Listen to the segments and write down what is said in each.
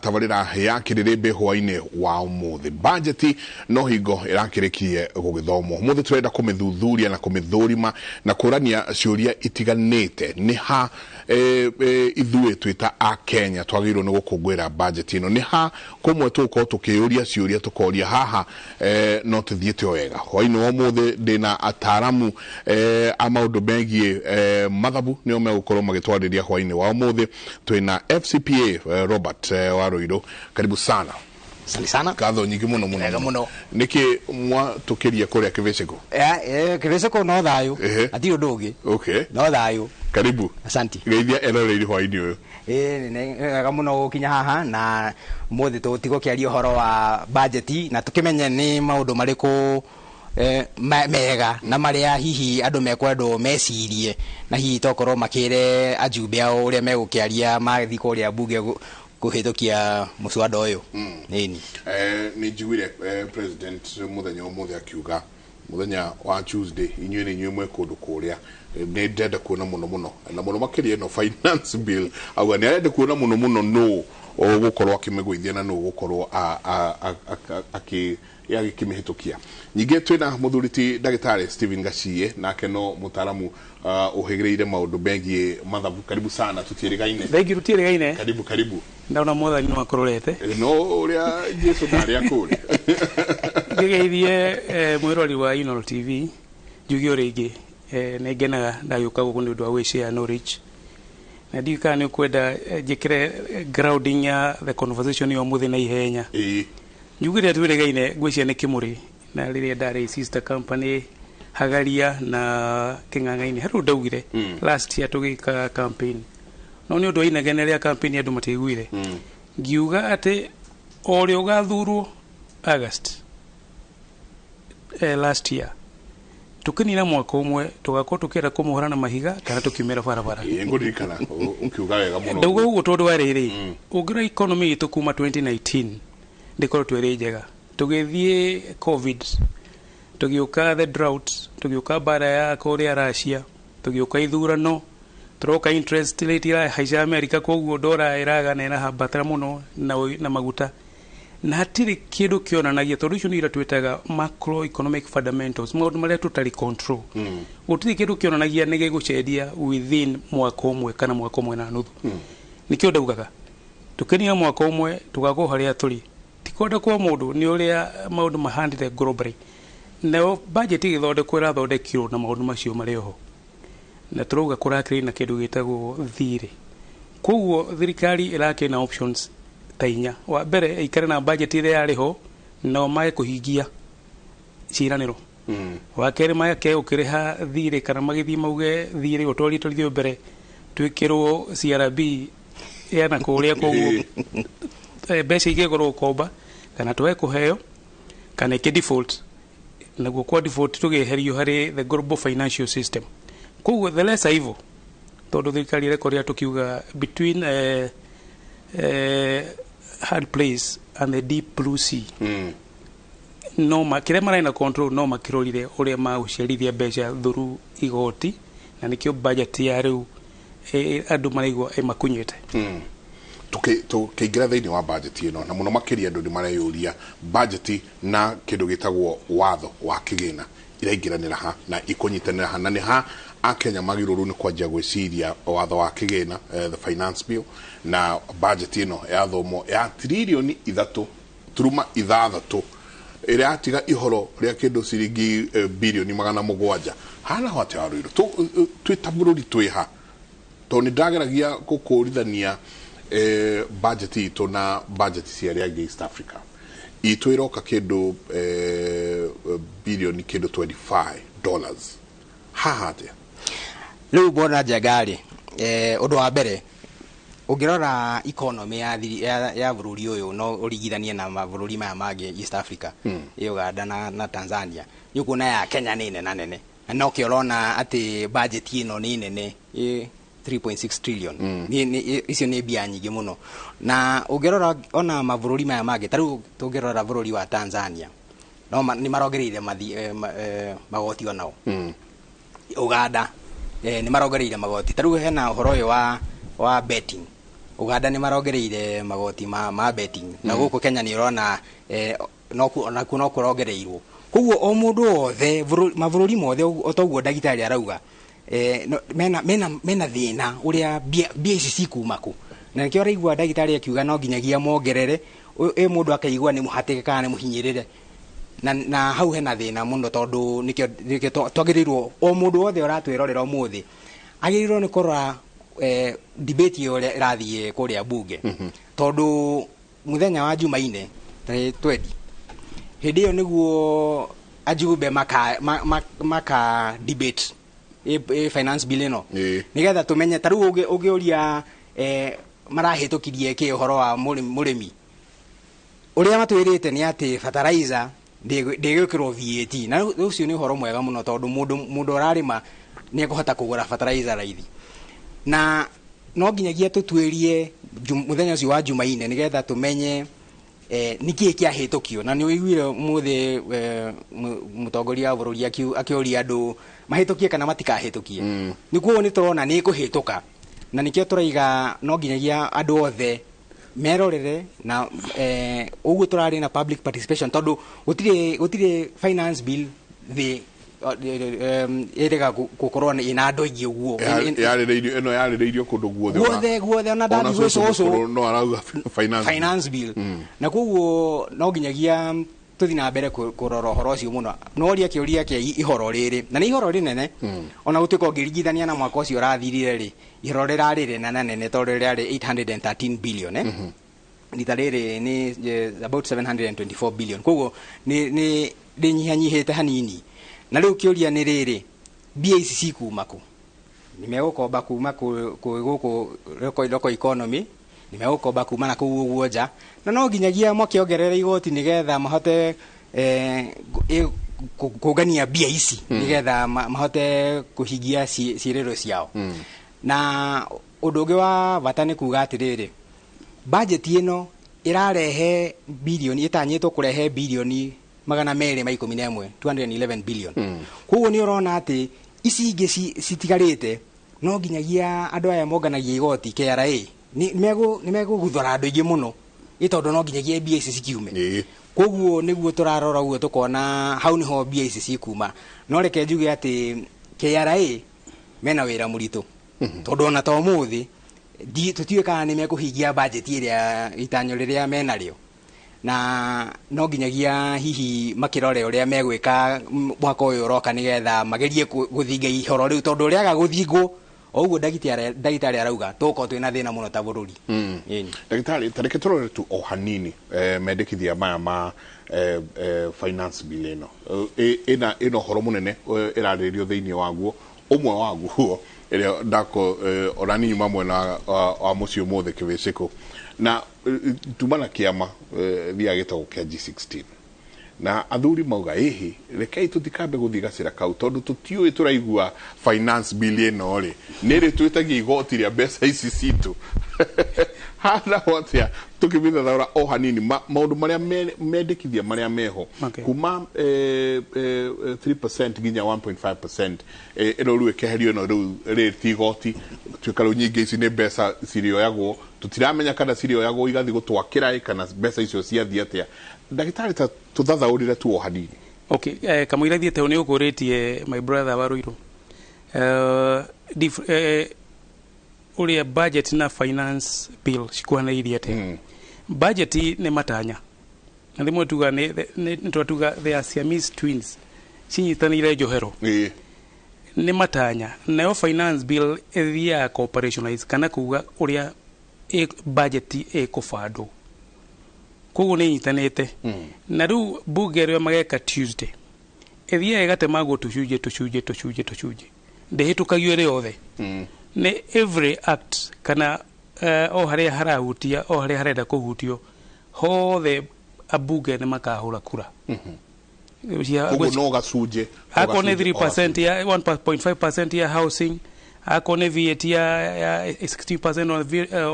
Tabarĩra ya kĩrĩrĩmbĩ hwainĩ wa ũmũthĩ. Bajeti no hingo ĩrakĩrĩkirie gũgĩthomwo. Ũmũthĩ tũrenda kũmĩthuthuria na kũmĩthũrima na kũrania ciũria itiganĩte. Nĩ ha ithuĩ twĩ ta a Kenya twagĩrĩirwo nĩ gũkũngũĩra bajeti ĩno? Nĩ ha kũmwe tũgũkorwo tũkĩyũria ciũria tũkoria haha no tũthiĩte o wega? Hwainĩ wa ũmũthĩ ndĩna ataramu a maũndũ megiĩ mathabu, nĩo megũkorwo magĩtwarĩria hwainĩ wa ũmũthĩ. Twĩna FCPA Robert wa Ruiru, karibu sana. Asante sana. Ngatho nyingĩ mũno mũno. Wega mũno. Nĩkĩ mwatũkĩria kũrĩa Kĩbĩcĩkũ? Kĩbĩcĩkũ no thayũ. Hatirĩ ũndũ ũngĩ. No thayũ. Karibu. Asante. Geithia eroreiri hwainĩ ũyũ. Ĩĩ, nĩ wega mũno gũkinya haha na mũthĩ tũtigũkĩaria ũhoro wa bajeti na tũkĩmenye nĩ maũndũ marĩkũ mega na marĩa hihi andũ mekwendwo mecirie na hihi tokorwo makĩre ajumbe ao ũrĩa megũkĩaria magĩthiĩ kũrĩa bunge kũhĩtũkia mũswada ũyũ. Ĩni. Nĩ njiguire president mũthenya ũmũthĩ akiuga mũthenya wa Tuesday inyuĩ nĩ inyuĩ mwĩ kũndũ kũrĩa. Nĩ ndenda kuona mũno mũno na mũno makĩria ĩno finance bill, auga nĩ arenda kuona mũno mũno nũ ũgũkorwo akĩmĩgũithia na nũ ũgũkorwo agĩkĩmĩhĩtũkia. Ningĩ twĩna mũthuri ti ndagĩtarĩ Stephen Gachie, nake no mũtaaramu ũhĩgĩrĩire maũndũ megiĩ mathabu. Karibu sana, tũtiĩrĩgaine. Thank you, tũtiĩrĩgaine. Karibu, karibu. Ndona mwathani no akũrorete. No ũrĩa Jesu ndarĩ akũrĩ. Ngĩgeithie mwĩrori wa Inooro TV, njuge o rĩngĩ nĩ ngenaga ndagĩũka gũkũ nĩ ũndũ wa gwĩ share knowledge, na ndiũĩ kana nĩ ũkwenda njĩkĩre grounding ya the conversation ya ũmũthĩ na ihenya. Ĩĩ. Njuge rĩrĩa twĩrĩgaine, ngwĩciria nĩ kĩmũrĩ na rĩrĩa ndarĩ sister company Hagaria na Kĩng'ang'a-inĩ harĩ ũndũ ndaugire last year tũgĩka campaign, no nĩ ũndũ wa inegene rĩa campaign andũ matiaiguire. Ngiuga atĩ o ũrĩa ũgathurwo August last year, tũkĩnina mwaka ũmwe tũgakorwo tũkĩenda kũmũhũra na mahiga kana tũkiumĩra barabara. Ĩĩ, ngũririkana ũkiuga wega mũno. Ndauga ũguo tondũ wa rĩrĩ, ũngĩrora economy itũ kuma 2019 ndĩkoretwo ĩrĩ njega. Tũgĩthiĩ COVID, tũgĩũka the drought, tũgĩũka mbara ya kũrĩa Russia, tũgĩũka ithurano, tũroka interest rate irahaica America, koguo ndora ĩraga na ĩrahambatĩra mũno na maguta, na hatirĩ kĩndũ kĩonanagia, tondũ icio nĩ iria twĩtaga macroeconomic fundamentals, maũndũ marĩa tũtarĩ control. Gũtirĩ kĩndũ kĩonanagia nĩ gĩgũcenjia within mwaka ũmwe kana mwaka ũmwe na nuthu. Nĩkĩo ndaugaga tũkĩnia mwaka ũmwe tũgakorwo harĩa tũrĩ. Ti kwenda kwa mũndũ, nĩ ũrĩa maũndũ mahandĩte globally. Nayo budget ĩgĩthondekwo ĩrathondekirwo na maũndũ macio marĩ oho, na tũrauga kũrakĩrĩ na kĩndũ gĩtagwo thirĩ. Koguo thirikari ĩrakĩrĩ na options ta inya. Wa mbere, ĩikare na budget ĩrĩa yarĩ ho nao mage kũhingia ciĩranĩro. Wa kerĩ, make gũkĩrĩha thirĩ kana magĩthiĩ mauge thirĩ ũtwarithio twarithio mbere twĩkĩrwo CRB yana kũrĩa, koguo mbeca igĩgũrwo gũkomba kana twage kũheo kana ĩkĩ default, naguo kwa default tũgĩeherio harĩ the global financial system. Koguo the lesser evil, tondũ thirikari ĩrekorera tũkiuga between hard place and the deep blue sea, no kĩrĩa mararĩ na control no makĩrorire ũrĩa magũcerithia mbeca through igoti, na nĩkĩo budget ya rĩu andũ maraigua ĩmakunyĩte. Tũkĩingĩra thĩinĩ wa budget ĩno, na mũno makĩria andũ nĩ mareyũria budget na kĩndũ gĩtagwo watho wa kĩgĩna iraingĩranĩra ha na ikũnyitanĩra ha, na nĩ ha akenya magĩrĩirwo rĩu nĩ kwanjia gwĩciria watho wa kĩgĩna, the finance bill, na budget ĩno yathomwo ya 3.6 tiririoni ĩrĩa yatiga ihoro rĩa kĩndũ ciringi 700 birioni hana ho atĩa? Warũirũ twĩ ta bũrũri twĩ ha? Tondũ nĩ ndageragia gũkũrithania budget itũ na budget cia arĩa angĩ East Africa. Itũ ĩroka kĩndũ bilioni kĩndũ $25 haha atĩa? Rĩu mbona Njenga rĩ, ũndũ wa mbere ũngĩrora economy ya bũrũri ũyũ no ũringithanie na mabũrũri maya mangĩ East Africa, Uganda na Tanzania, nĩ ũkuona ya Kenya nĩ nena nene, na nokĩo ũrona atĩ budget ĩno nĩ nene, 3.6 trillion. Icio nĩ mbia nyingĩ mũno, na ũngĩrora ona mabũrũri maya mangĩ, ta rĩu tũngĩrora bũrũri wa Tanzania no nĩ marongereire magoti onao. Uganda nĩ marongereire magoti. Ta rĩu hena ũhoro ũyũ wa betting. Uganda nĩ marongereire magoti ma betting, na gũkũ Kenya nĩ ũrona onakuo no kũrongereirwo. Koguo o mũndũ wothe, mabũrũri mothe, o toguo ndagĩtarĩ arauga, mena thĩna ũrĩa mbia ici cikuma kũ, na nĩkĩo ũraigua ndagĩtarĩ akiuga no nginyagia mongerere ĩ mũndũ akaigua nĩ mũhatĩke kana nĩ mũhinyĩrĩre, na hau hena thĩna mũno, tondũ nĩkĩo twagĩrĩirwo o mũndũ wothe ũratwĩrorera ũmũthĩ agĩrĩirwo nĩ kũrora debate ĩyo ũrĩa ĩrathiĩ kũrĩa bunge, tondũ mũthenya wa Jumaine tarĩki 20, hĩndĩ ĩyo nĩguo ajumbe maka debate finance bill ĩno, nĩgetha tũmenye. Ta rĩu ũngĩũria marahĩtũkirie kĩ ũhoro wa mũrĩmi, ũrĩa matwĩrĩte nĩ atĩ fertilizer ndĩgwĩkĩrwo VAT, na ũcio nĩ ũhoro mwega mũno, tondũ mũndũ ũrarĩma nĩ ekũhota kũgũra fertilizer raithi. Na no nginyagia tũtuĩrie mũthenya ũcio wa Jumaine nĩgetha tũmenye nĩkĩĩ kĩahĩtũkio. Na nĩ ũiguire mũthĩ mũtongoria wa bũrũri akĩũria andũ mahĩtũkie kana matikahĩtũkie. Nĩ kuoguo nĩ tũrona nĩ ĩkũhĩtũka, na nĩkĩo tũraiga no nginyagia andũ othe merorere na ũguo tũrarĩ na public participation, tondũ gũtirĩ finance bill thĩ ĩrĩga gũkorwo ĩna andũ aingĩ ũguo. Yarĩrĩirio, ĩno yarĩrĩirio kũndũ guothe. Guothe guothe, ona ndathi gwĩ cũcũ mũkũrũ no arauga finance. Finance bill. Na koguo no nginyagia tũthiĩ na mbere kũrora ũhoro ũcio mũno. No ũria kĩũria kĩa ihoro rĩrĩ, na nĩ ihoro rĩnene, ona gũtuĩka ũngĩringithania na mwaka ũcio ũrathirire rĩ, ihoro rĩrarĩ rĩnene nene, tondũ rĩrarĩ 813 billion, rita rĩrĩ nĩ about 724 billion. Koguo nĩ rĩnyihanyihĩte hanini. Na rĩu kĩũria nĩ rĩrĩ, mbia ici cikuma kũ? Nĩ megũkomba kuma gũkũ local economy, nĩ megũkomba kuma na kũu ũguo nja, na no nginyagia makĩongerere igoti nĩgetha mahote kũngania mbia ici, nĩgetha mahote kũhingia ciĩrĩro ciao. Na ũndũ ũngĩ wa bata nĩ kuga atĩrĩrĩ, budget ĩno ĩrarehe bilioni, ĩtanyĩtwo kũrehe bilioni 211, 211 billion. Koguo nĩ ũrona atĩ ici ingĩ citigarĩte no nginyagia andũ aya monganagia igoti KRA nĩ megũguthũra andũ aingĩ mũno, ĩ tondũ no nginyagia mbia ici cikiume. Koguo nĩguo tũrarora ũguo tũkona hau nĩho mbia ici cikuma. No reke njuge atĩ KRA mena wĩra mũritũ, tondũ ona ta ũmũthĩ tũtiũĩ kana nĩ mekũhingia budget ĩrĩa itanyo rĩrĩa menarĩo, na no nginyagia hihi makĩrore ũrĩa megwĩka mwaka ũyũ ũroka nĩgetha magerie gũthinga ihoro rĩu, tondũ rĩaga gũthingwo o ũguo ndagĩtarĩ arauga, tũgũkorwo twĩna thĩna mũno ta bũrũri. Ĩni. Ndagĩtarĩ, ta reke tũrore tu o hanini mendekithia maya ma finance bill ĩno. Ĩna ũhoro mũnene ĩrarĩrĩrio thĩinĩ waguo, ũmwe waguo ĩrĩa ndako ona niĩ nyuma mwena wa mũciĩ ũmũthĩ kĩbĩcĩkũ na tuma na kĩama thiaga gĩtagwo kĩa G16, na athuri mauga ĩhĩ, rekei tũtikambe gũthiĩ gacĩra kau, tondũ tũtiũĩ tũraigua finance bill ĩno rĩ nĩ rĩ twĩtagia igoti rĩa mbeca ici citũ hana atĩa. Tũkĩmĩthathaũra o hanini maũndũ marĩa mendekithia marĩa meho kuma 3% nginya 1.5%, ĩno rĩu ĩkeherio, ĩno rĩu rĩrĩ ti igoti, tuĩka rĩu nyingĩ ici nĩ mbeca cirĩoyagwo, tũtiramenya kana cirĩoyagwo igathiĩ gũtwakĩra ĩ, kana mbeca icio ciathiĩ atĩa. Ndagĩtarĩ, ta tũthathaũrĩre tu o hanini. Okay, kamũira thiĩte nĩ ũkũrĩtie my brother wa Ruiru ũrĩa budget na finance bill cikuhanĩirie atĩa. Budget nĩ matanya, na rĩmwe tuga nĩ twatuga they are Siamese twins, cinyitanĩire njohero. Nĩ matanya, nayo finance bill ĩthiaga operationalize kana kuga ũrĩa budget ĩkũbandwo. Koguo nĩ inyitanĩte. Na rĩu bunge ĩrĩa mageka Tuesday ĩthiaga ĩgatemangwo tũcunjĩ tũcunjĩ tũcunjĩ tũcunjĩ, ndĩhĩtũkagio ĩrĩ yothe. Nĩ every act kana o harĩa harahutia, o harĩa harenda kũhutio hothe, ambunge nĩ makahũra kura. Koguo no gacunjĩ o Akorwo nĩ gacunjĩ, o 3% ya 1.5% ya housing, akorwo nĩ VAT ya 16%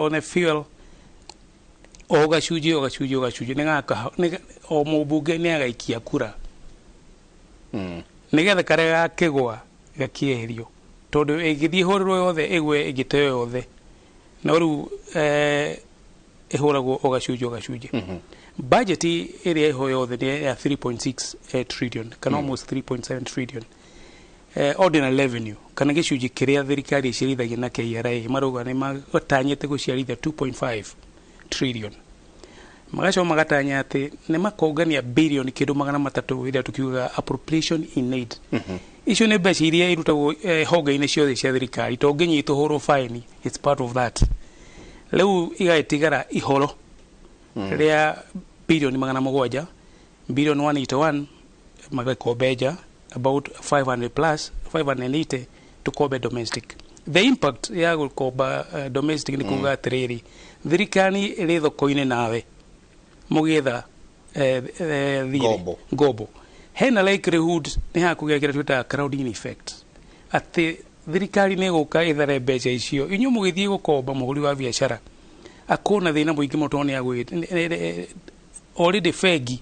on the fuel, o gacunjĩ o gacunjĩ o gacunjĩ o mũmbunge nĩ agaikia kura nĩgetha karĩa gakĩgwa gakĩeherio, tondũ ĩngĩthiĩ hũrĩrwo yothe ĩgwe ĩngĩteo yothe. No rĩu ĩhũragwo o gacunjĩ o gacunjĩ. Budget ĩrĩa ĩho yothe nĩ ya 3.6 trillion kana almost 3.7 trillion. Ordinary revenue kana gĩcunjĩ kĩrĩa thirikari ĩciarithagia na KRA, marauga nĩ matanyĩte gũciarithia 2.5 trillion. Magacoka magatanya atĩ nĩ makongania bilioni kĩndũ 300, ĩrĩa tũkiugaga appropriation in aid. Icio nĩ mbeca iria irutagwo honge-inĩ ciothe cia thirikari, to ũngĩnyitwo hũrwo fine, it's part of that. Rĩu igagĩtigara ihoro rĩa bilioni 700, bilioni 181 magakombe nja, about 500 plus 580 tukombe domestic. The impact ya gũkomba domestic nĩ kuga atĩrĩrĩ, thirikari ĩrĩ thoko-inĩ nawe mũgĩetha thirĩ. Ngombo. Ngombo, hena likelihood nĩ hakũgĩa kĩrĩa twĩtaga crowding effect, atĩ thirikari nĩ ĩgũka ĩthare mbeca icio, inyuĩ mũgĩthiĩ gũkomba. Mũhũri wa biacara akona thĩna mũingĩ mũno tondũ nĩ agwĩ already bengi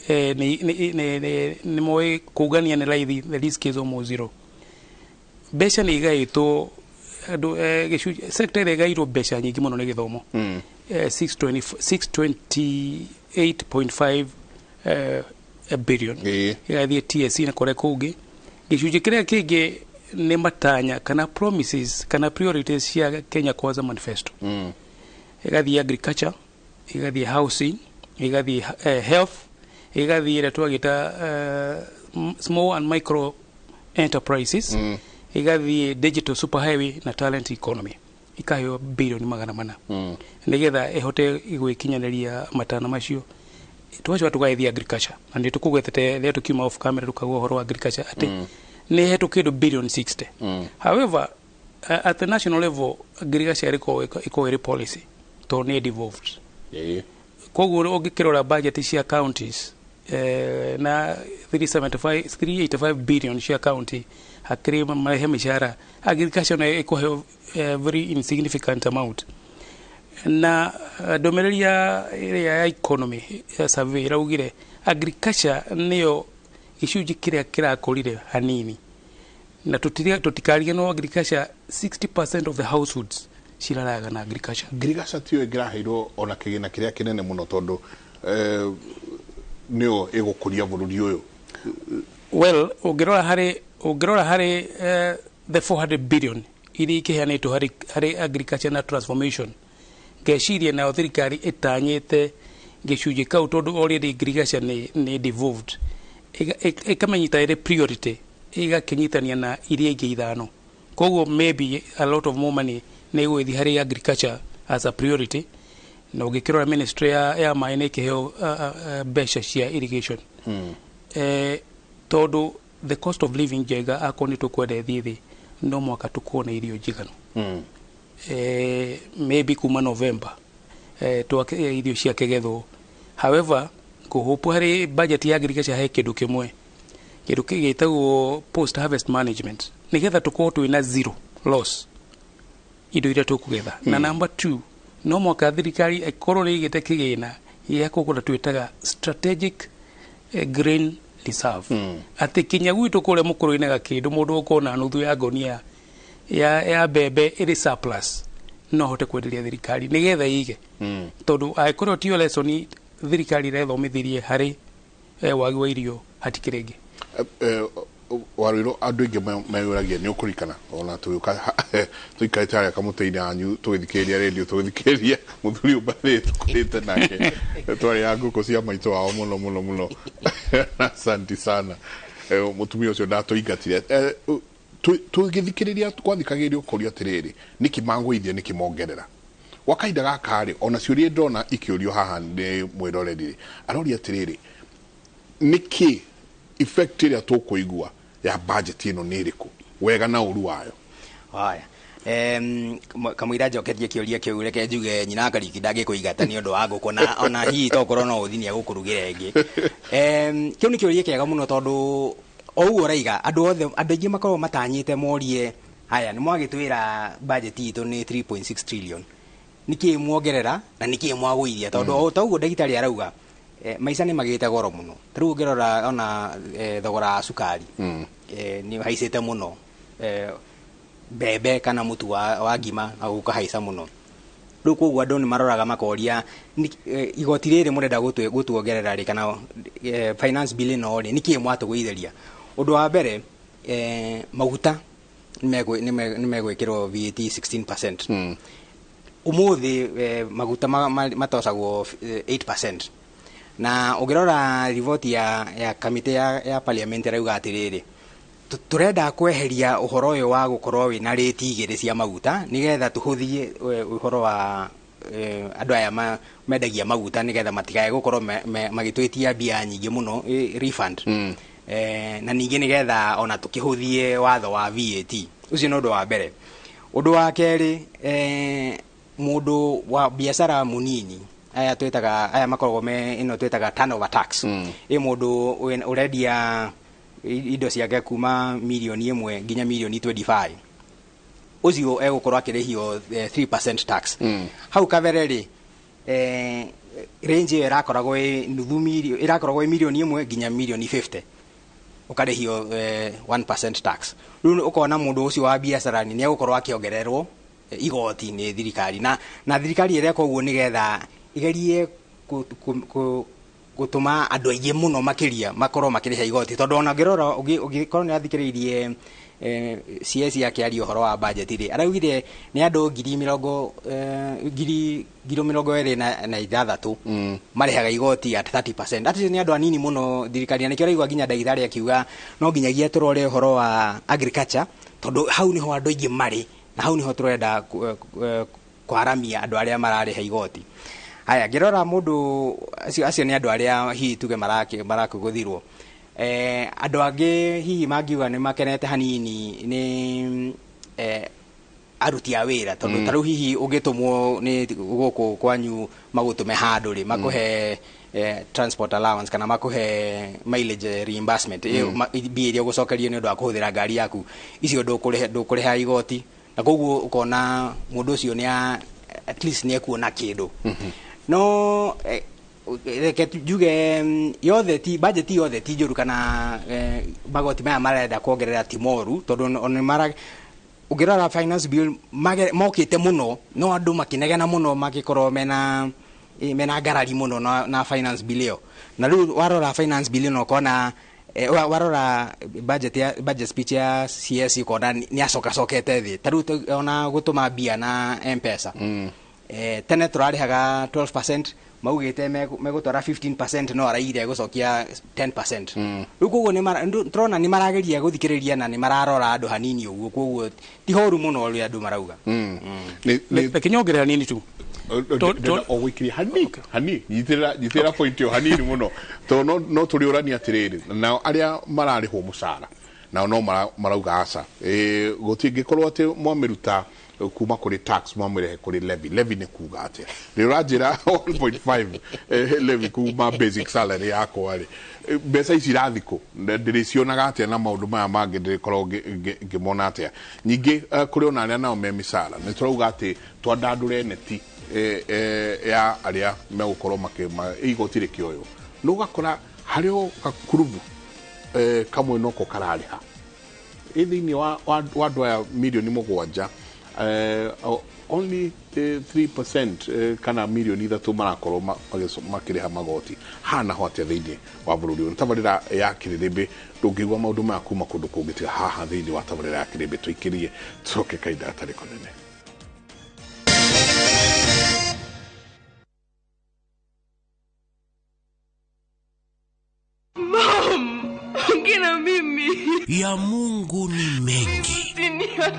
nĩ moĩ kũngania nĩ raithi, the risk is almost zero. Mbeca nĩ igaĩtwo andũ, gĩcunjĩ sector ĩrĩa ĩgairwo mbeca nyingĩ mũno nĩ gĩthomo, 628.5 billion. Ĩgathiĩ TSC na kũrĩa kũngĩ. Gĩcunjĩ kĩrĩa kĩngĩ nĩ matanya kana promises kana priorities cia Kenya Kwanza manifesto. Ĩgathiĩ agriculture, ĩgathiĩ housing, ĩgathiĩ health, ĩgathiĩ ĩrĩa twagĩta small and micro enterprises, ĩgathiĩ digital superhighway na talent economy, ikaheo bilioni 400 nĩgetha ĩhote gwĩkinyanĩria matana macio. Twacoka tũgagĩthiĩ agriculture, na nĩ tũkũgwetete rĩrĩa tũkiuma off camera, tũkauga ũhoro wa agriculture atĩ nĩ ĩhetwo kĩndũ bilioni 60. However, at the national level agriculture ĩkoragwo ĩkoragwo ĩrĩ policy tondũ nĩ devolved. Koguo ũngĩkĩrora budget cia counties, na 375 385 billion cia county hakĩrĩ marehe mĩcara, agriculture nayo ĩkũheo very insignificant amount. Na ndũmĩrĩri ya ĩrĩa ya economy ya survey ĩraugire agriculture nĩyo gĩcunjĩ kĩrĩa kĩrakũrire hanini, na tũtikariganĩrwo agriculture, 60% of the households ciraraga na agriculture. Ngirigaca tiyo ĩngĩraheirwo ona kĩgĩna kĩrĩa kĩnene mũno, tondũ nĩyo ĩgũkũria bũrũri ũyũ. Well, ũngĩrora harĩ the 400 billion iria ikĩheanĩtwo harĩ agriculture na transformation, ngeciria nayo thirikari ĩtanyĩte gĩcunjĩ kau, tondũ already ngirigaca nĩ devolved, ĩkamĩnyita ĩrĩ priority, ĩgakĩnyitania na iria ingĩ ithano. Koguo maybe a lot of more money nĩ ĩgũgĩthiĩ harĩ agriculture as a priority. Na ũngĩkĩrora ministry ya maĩ nĩ ĩkĩheo mbeca cia irrigation, tondũ the cost of living njega, akorwo nĩ tũkwenda ĩthiĩ thĩ, no mwaka tũkuona irio njiganu. Maybe kuma November twake irio ciakĩgethwo. However, kũhũpwo harĩ budget ya agriculture he kĩndũ kĩmwe, kĩndũ gĩtagwo post harvest management, nĩgetha tũkorwo twĩna zero loss indo iria tũkũgetha. Na number two, no mwaka thirikari ĩkorwo nĩ ĩigĩte kĩgĩna gĩa kũgũra twĩtaga strategic grain reserve, atĩ kinya gwitũ kũrĩa mũkũrũ-inĩ gakĩndũ, mũndũ ũkona nuthu ya ngonia ya mbembe ĩrĩ surplus no ahote kwenderia thirikari nĩgetha ĩige, tondũ angĩkorwo tiyo lesson thirikari ĩrethomithirie harĩ wagi wa irio, hatikĩrĩ ĩngĩ. Warwĩrwo andũ aingĩ meyũragia nĩ ũkũrikana ona tũgĩũka tũikarĩte harĩa kamũtĩ-inĩ hanyu, tũgĩthikĩrĩria rĩndio, tũgĩthikĩrĩria mũthuri ũmbathĩ tũkũrĩte nake, twarĩ ya ngũkũ cia maitũ wao mũno mũno mũno. Asante sana. Mũtumia ũcio ndatũingatire. Tũgĩthikĩrĩria gwathikagĩrĩrio kũria atĩrĩrĩ, nĩkĩ magũithia, nĩkĩ mongerera gwa kahinda gaka rĩ? Ona ciũria ndona ikĩũrio haha nĩ mwĩroreri rĩ, aroria atĩrĩrĩ, nĩkĩ effect ĩrĩa tũkũigua ya budget ĩno nĩ ĩrĩkũ, wega na ũru wayo? Haya. Kamũira njoketie kĩũria kĩu, reke njuge nyina Kariuki ndangĩkũingata nĩ ũndũ wa ngũkũ, na ona hihi tokorwo no ũthi nĩ egũkũrugĩra ĩngĩ. Kĩu nĩ kĩũria kĩega mũno, tondũ o ũguo ũraiga, andũ othe, andũ aingĩ makoragwo matanyĩte morie, haya, nĩ mwagĩtwĩra budget itũ nĩ 3.6 trillion, nĩkĩĩ muongerera na nĩkĩĩ mwagũithia? Tondũ o ta ũguo ndagĩtarĩ arauga, maica nĩ magĩte goro mũno. Ta rĩu ũngĩrora ona thogora wa cukari nĩ ũhaicĩte mũno. mbembe kana mũtu wa ngima na gũkahaica mũno. Rĩu koguo andũ nĩ maroraga makoria igoti rĩrĩ mũrenda gũtuongerera rĩ kana finance bill ĩno rĩ nĩkĩĩ mwatũgũithĩria. Ũndũ wa mbere maguta nĩ megwĩkĩrwo VAT 16%. Ũmũthĩ maguta matocagwo 8%. Na ũngĩrora riboti ya kamĩtĩ ya parliament ĩrauga atĩrĩrĩ, tũrenda kweheria ũhoro ũyũ wa gũkorwo wĩna rĩti igĩrĩ cia maguta nĩgetha tũhũthie ũhoro wa andũ aya mendagia maguta nĩgetha matikae gũkorwo magĩtwĩtia mbia nyingĩ mũno refund. Na ningĩ nĩgetha ona tũkĩhũthie watho wa VAT. Ũcio nĩ ũndũ wa mbere. Ũndũ wa kerĩ, mũndũ wa biacara mũnini aya twĩtaga aya makoragwo me ĩno twĩtaga turnover tax. Ĩ mũndũ ũrendia indo ciake kuma milioni 1 nginya milioni 25, ũcio egũkorwo akĩrĩhio 3% tax. Hau kabere rĩ, range ĩyo ĩrakoragwo ĩ nuthu milioni, ĩrakoragwo ĩ milioni 1 nginya milioni 50, ũkarĩhio 1% tax. Rĩu ũkona mũndũ ũcio wa biacara nĩ egũkorwo akĩongererwo igoti nĩ thirikari, na thirikari ĩreka ũguo nĩgetha igerie gũtũma andũ aingĩ mũno makĩria makorwo makĩrĩha igoti, tondũ ona ũngĩrora ũngĩkorwo nĩ athikĩrĩirie CS akĩaria ũhoro wa budget rĩ, araugire nĩ andũ 26,000 marĩhaga igoti at 30%. Acio nĩ andũ anini mũno thirikari, na nĩkĩo ũraigua nginya ndagĩtarĩ akiuga no nginyagia tũrore ũhoro wa agriculture, tondũ hau nĩho andũ aingĩ marĩ na hau nĩho tũrenda kwaramia andũ arĩa mararĩha igoti. Haya, ngĩrora mũndũ acio nĩ andũ arĩa hihi tuge marakũgũthirwo. Andũ angĩ hihi mangiuga nĩ makenete hanini nĩ aruti a wĩra, tondũ ta rĩu hihi ũngĩtũmwo nĩ gũkũ kwanyu magũtũme handũ rĩ, makũhe transport allowance kana makũhe mileage reimbursement, mbia iria ũgũcokerio nĩ ũndũ wa kũhũthĩra ngari yaku, icio ndũkũrĩha igoti, na koguo ũkona mũndũ ũcio nĩ at least nĩ ekuona kĩndũ. No reke njuge yothe ti budget yothe ti njũru, kana magoti maya marenda kuongerera ti moru, tondũ nĩ ũngĩrora finance bill mokĩte mũno, no andũ makĩnegena mũno magĩkorwo mena ngarari mũno na finance bill ĩyo. Na rĩu warora finance bill ĩno ũkona warora budget speech ya CS ũkona nĩ acokacokete thĩ. Ta rĩu ona gũtũma mbia na M-Pesa, tene tũrarĩhaga 12%, maugĩte megũtwara 15%, no araigire gũcokia 10%. Rĩu koguo tũrona nĩ marageria gũthikĩrĩria na nĩ mararora andũ hanini ũguo, koguo ti horu mũno ũrĩa andũ marauga. Reke nyongerere hanini tu. Ogũikĩria hanini, nyitĩrĩra point ĩyo hanini mũno, tondũ no tũrĩũrania atĩrĩrĩ, nao arĩa mararĩhwo mũcara nao no marauga aca, gũtingĩkorwo atĩ mwamĩruta kuma kũrĩ tax mwamĩrehe kũrĩ levy. Levy nĩ kuga atĩa? Nĩ ũranjĩra 1.5 levy kuma basic salary yakwa rĩ, mbeca ici irathiĩ kũ? Ndĩrĩcionaga atĩa na maũndũ maya mangĩ ndĩrĩkorwo ngĩmona atĩa? Ningĩ kũrĩ ona arĩa nao me mĩcara, nĩ tũrauga atĩ twandandũre neti ya arĩa megũkorwo igoti rĩkĩoywo, nĩ ũgakora harĩ o gakurubu kamwe noko kararĩha ĩ thĩinĩ wa andũ aya milioni 7, only 3% kana milioni 3 marakorwo makĩrĩha magoti. Hana ho atĩa thĩinĩ wa bũrũri ũyũ? Tabarĩra ya Kĩrĩrĩmbĩ ndũngĩigua maũndũ maya kuma kũndũ kũngĩ tiga haha thĩinĩ wa tabarĩra ya Kĩrĩmbĩ. Tũikĩrie tũcoke kahinda gatarĩ kanene. Ya Mungu ni mengi.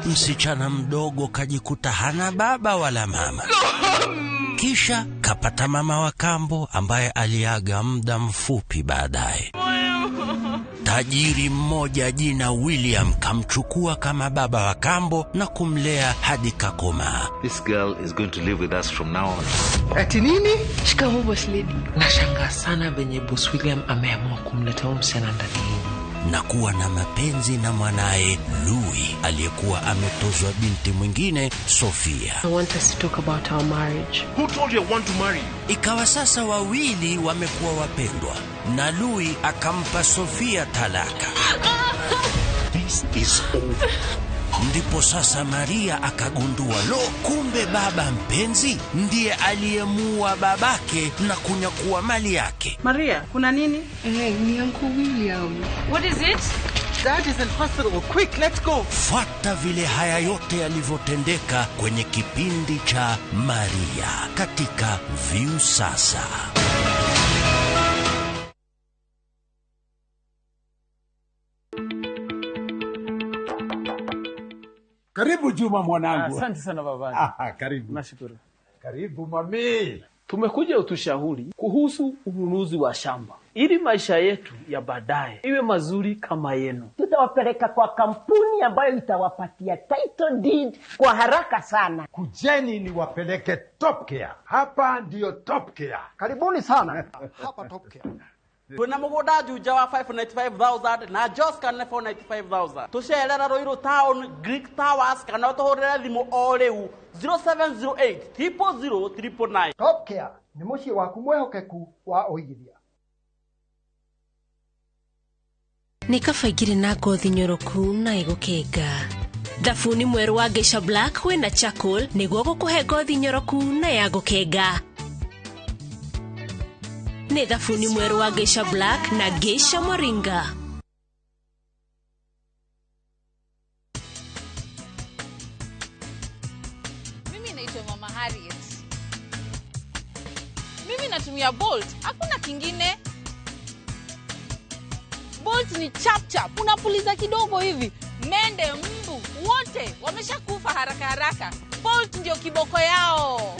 Msichana mdogo kajikuta hana baba wala mama. Kisha kapata mama wa kambo ambaye aliaga muda mfupi baadaye. Tajiri mmoja jina William kamchukua kama baba wa kambo na kumlea hadi kakomaa. This girl is going to live with us from now on. Ati nini? Shikamoo boss lady. Nashangaa sana venye boss William ameamua kumleta huyu msichana ndani na kuwa na mapenzi na mwanae Louis aliyekuwa ametozwa binti mwingine Sofia. I want us to talk about our marriage. Who told you I want to marry you? Ikawa sasa wawili wamekuwa wapendwa na Louis akampa Sofia talaka. This is over. Ndipo sasa Maria akagundua, lo, kumbe baba mpenzi ndiye aliyemuua babake na kunyakua mali yake. Maria, kuna nini? Ni Uncle William. What is it? Dad is in hospital. Quick, let's go. Fuata vile haya yote yalivyotendeka kwenye kipindi cha Maria katika Viusasa. Karibu Juma mwanangu. Asante sana baba. Karibu. Nashukuru. Karibu mami. Tumekuja utushauri kuhusu ununuzi wa shamba ili maisha yetu ya baadaye iwe mazuri kama yenu. Tutawapeleka kwa kampuni ambayo itawapatia title deed kwa haraka sana. Kujeni niwapeleke Top Care. Hapa ndiyo Top Care. Karibuni sana. Hapa Top Care. Twina mugunda Juja wa 595,000 na Joska nĩ 495,000. Tucerera Ruiru Town, Greek Towers kana utuhurire thimu o riu 0708 000 999. Top Care nĩ mũciĩ waku mwĩhokeku wa ũigithia. Nĩ kaba ingĩrĩ na ngothi nyoroku na ĩgũkenga. Thabuni mwerũ wa Geisha Black wĩna charcoal nĩguo gũkũhe ngothi nyoroku na ya gũkenga. Nĩ thabuni mwerũ wa Geisha Black na Geisha Moringa. Mimi naitwa Mama Harriet. Mimi natumia Bolt, hakuna kingine. Bolt ni chap chap, unapuliza kidogo hivi, mende, mbu, wote wameshakufa haraka haraka. Bolt ndio kiboko yao.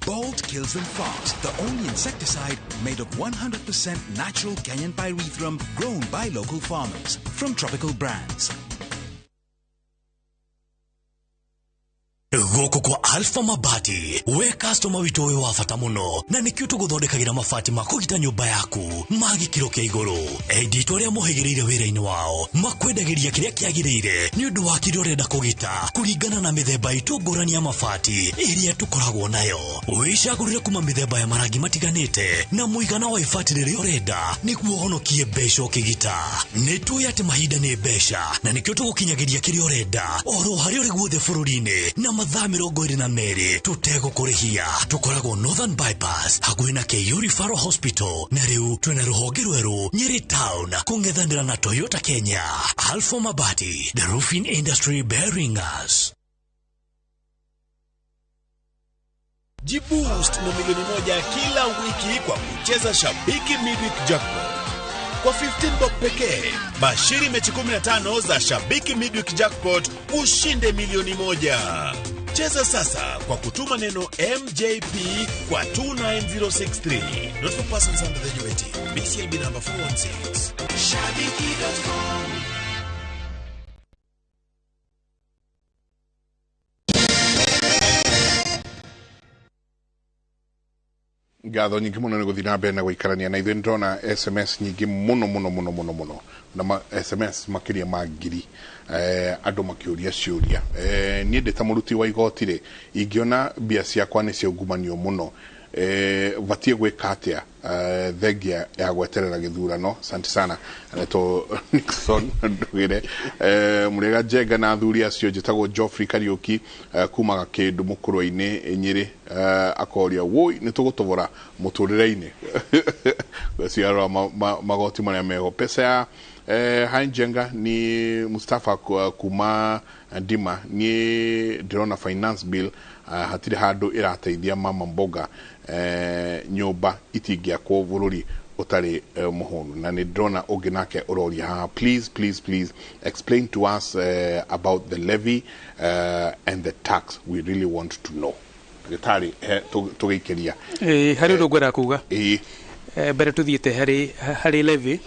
Bolt kills them fast, the only insecticide made of 100% natural Kenyan pyrethrum grown by local farmers from Tropical Brands. Gũkũ kwa Alpha Mabati, we customer witũ wĩ wa bata mũno, na nĩkĩo tũgũthondekagĩra mabati ma kũgita nyũmba yaku ma gĩkĩro kĩa igũrũ. Endia itũ arĩa mohĩgĩrĩire wĩra-inĩ wao makwendagĩria kĩrĩa kĩagĩrĩire nĩ ũndũ wa kĩrĩa ũrenda kũgita kũringana na mĩthemba itũ ngũrani ya mabati ĩrĩa tũkoragwo nayo. Wĩcagũrĩre kuma mĩthemba ya marangi matiganĩte na mũigana wa ibati rĩrĩa ũrenda nĩguo ũhonokie mbeca ũkĩgita. Nĩ tũĩ atĩ mahinda nĩ mbeca na nĩkĩo tũgũkinyagĩria kĩrĩa ũrenda oro harĩa ũrĩ guothe bũrũri-inĩ na mathaa 22 tũtegũkũrĩhia. Tũkoragwo Northern Bypass hakuhĩ na KU Referral Hospital, na rĩu twĩna rũhonge rwerũ Nyeri Town kũng'ethanĩra na Toyota Kenya. Alpha Mabati, the roofing industry bearing us. Jiboost na milioni 1 kila wiki kwa kucheza Shabiki Midweek Jackpot. Kwa 15 bob pekee, bashiri mechi 15 za Shabiki Midweek Jackpot ushinde milioni 1. Cheza sasa kwa kutuma neno MJP kwa 29063. Not for persons under the age of 18. BCLB number 416. Shabiki.com. Ngatho nyingĩ mũno nĩ gũthiĩ na mbere na gũikarania na ithuĩ. Nĩndĩrona SMS nyingĩ mũno mũno mũno mũno mũno, na SMS makĩria ma 1000, andũ makĩũria ciũria. Niĩ ndĩ ta mũruti wa igoti rĩ, ingĩona mbia ciakwa nĩ ciaungumanio mũno, batiĩ gwĩka atĩa? Thengia ya gweterera gĩthurano. Asante sana anaitwo Nixon Ndugire. Mũrĩega Njenga na athuri acio. Njĩtagwo Geoffrey Kariũki, kuma Gakĩndũ Mũkũrwe-inĩ Nyĩrĩ. Akoria woi nĩ tũgũtobora mũtũrĩre-inĩ ciarora magoti marĩa meho. Pesa ya Hai Njenga ni Mustafa kuma Ndima. Niĩ ndĩrona finance bill hatirĩ handũ ĩrateithia mama mboga, nyũmba itingĩakwo bũrũri ũtarĩ mũhũnu. Na nĩ ndĩrona ũngĩ nake ũroria haha, please please please explain to us about the levy and the tax, we really want to know. Ndagĩtarĩ, tũgĩikĩria. Harĩ ũndũ ngwendaga kuga mbere tũthiĩte harĩ levy.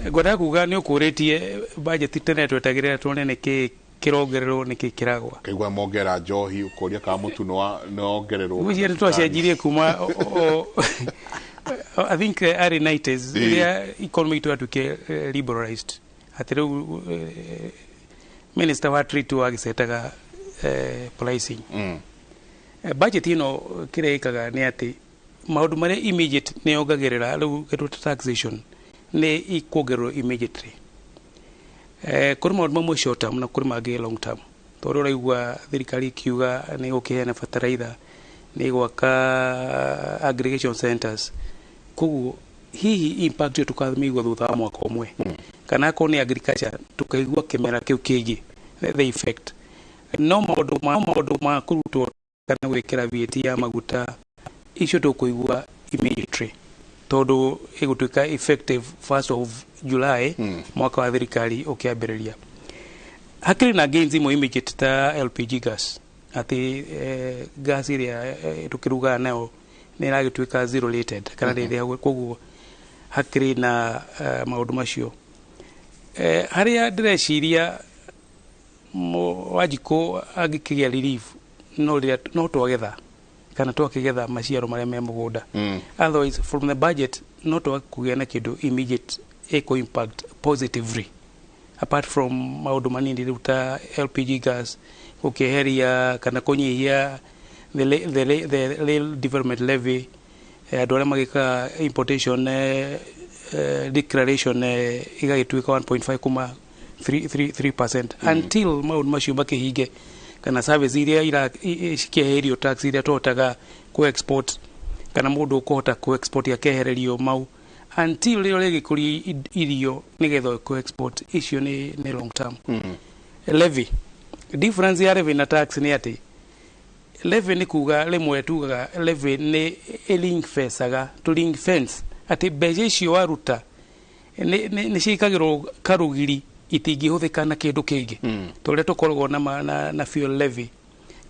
Ngwendaga kuga nĩ ũkũrĩtie budget tene twetagĩrĩra tuone nĩkĩ kĩrongererwo nĩkĩ kĩragwa. Kaigua mongera njohi, ũkoria kana mũtu nĩwongererwo. Ngwĩciria nĩ twacenjirie kuma I think early 90s rĩrĩa economy itũ yatuĩkire liberalized, atĩ rĩu minister wa trade wagĩcetaga pricing. Budget ĩno kĩrĩa ĩkaga nĩ atĩ maũndũ marĩa immediate nĩ yongagĩrĩra rĩu kĩndũ ta taxation nĩ ikuongererwo immediately. Kũrĩ maũndũ mamwe short term na kũrĩ mangĩ long term, tondũ ũraigua thirikari ikiuga nĩ ĩgũkĩheana bataraitha, nĩ ĩgwaka aggregation centers. Koguo hihi impact ĩyo tũkamĩigua thutha wa mwaka ũmwe, kana akorwo nĩ agriculture tũkaigua kĩmera kĩu kĩngĩ the effect. No maũndũ ma kũrutwo kana gwĩkĩra VAT ya maguta, icio tũkũigua immediately, tondũ ĩgũtuĩka effective 1st of July, mwaka wa thirikari ũkĩambĩrĩria. Hakĩrĩ na gains imwe immediate ta LPG gas, atĩ gas ĩrĩa tũkĩrugaga nayo nĩ ĩragĩtuĩka zero rated kana rĩrĩa. Koguo hakĩrĩ na maũndũ macio. Harĩa ndĩreciria Wanjikũ angĩkĩgĩa relief no rĩrĩa no twagetha kana twakĩgetha maciaro marĩa me mũgũnda. Otherwise, from the budget no twage kũgĩa na kĩndũ immediate ĩkũ impact positively, apart from maũndũ manini rĩu ta LPG gas gũkĩeheria kana kũnyihia the rail development levy, andũ arĩa magĩkaga importation declaration igagĩtuĩka 1.5 kuma 3%. Until maũndũ macio makĩhinge kana service iria cikĩeherio, tax iria tũhotaga ku export kana mũndũ ũkũhota ku export akehererio mau, until rĩo rĩgĩkũria irio nĩgetha ku export, icio nĩ long term. Levy, difference ya levy na tax nĩ atĩ levy nĩ kuga, rĩmwe tugaga levy nĩ ring fencaga, to ring fence, atĩ mbeca icio waruta nĩ ciĩkagĩrwo karũgiri, itingĩhũthĩka na kĩndũ kĩngĩ. Ta ũrĩa tũkoragwo na fuel levy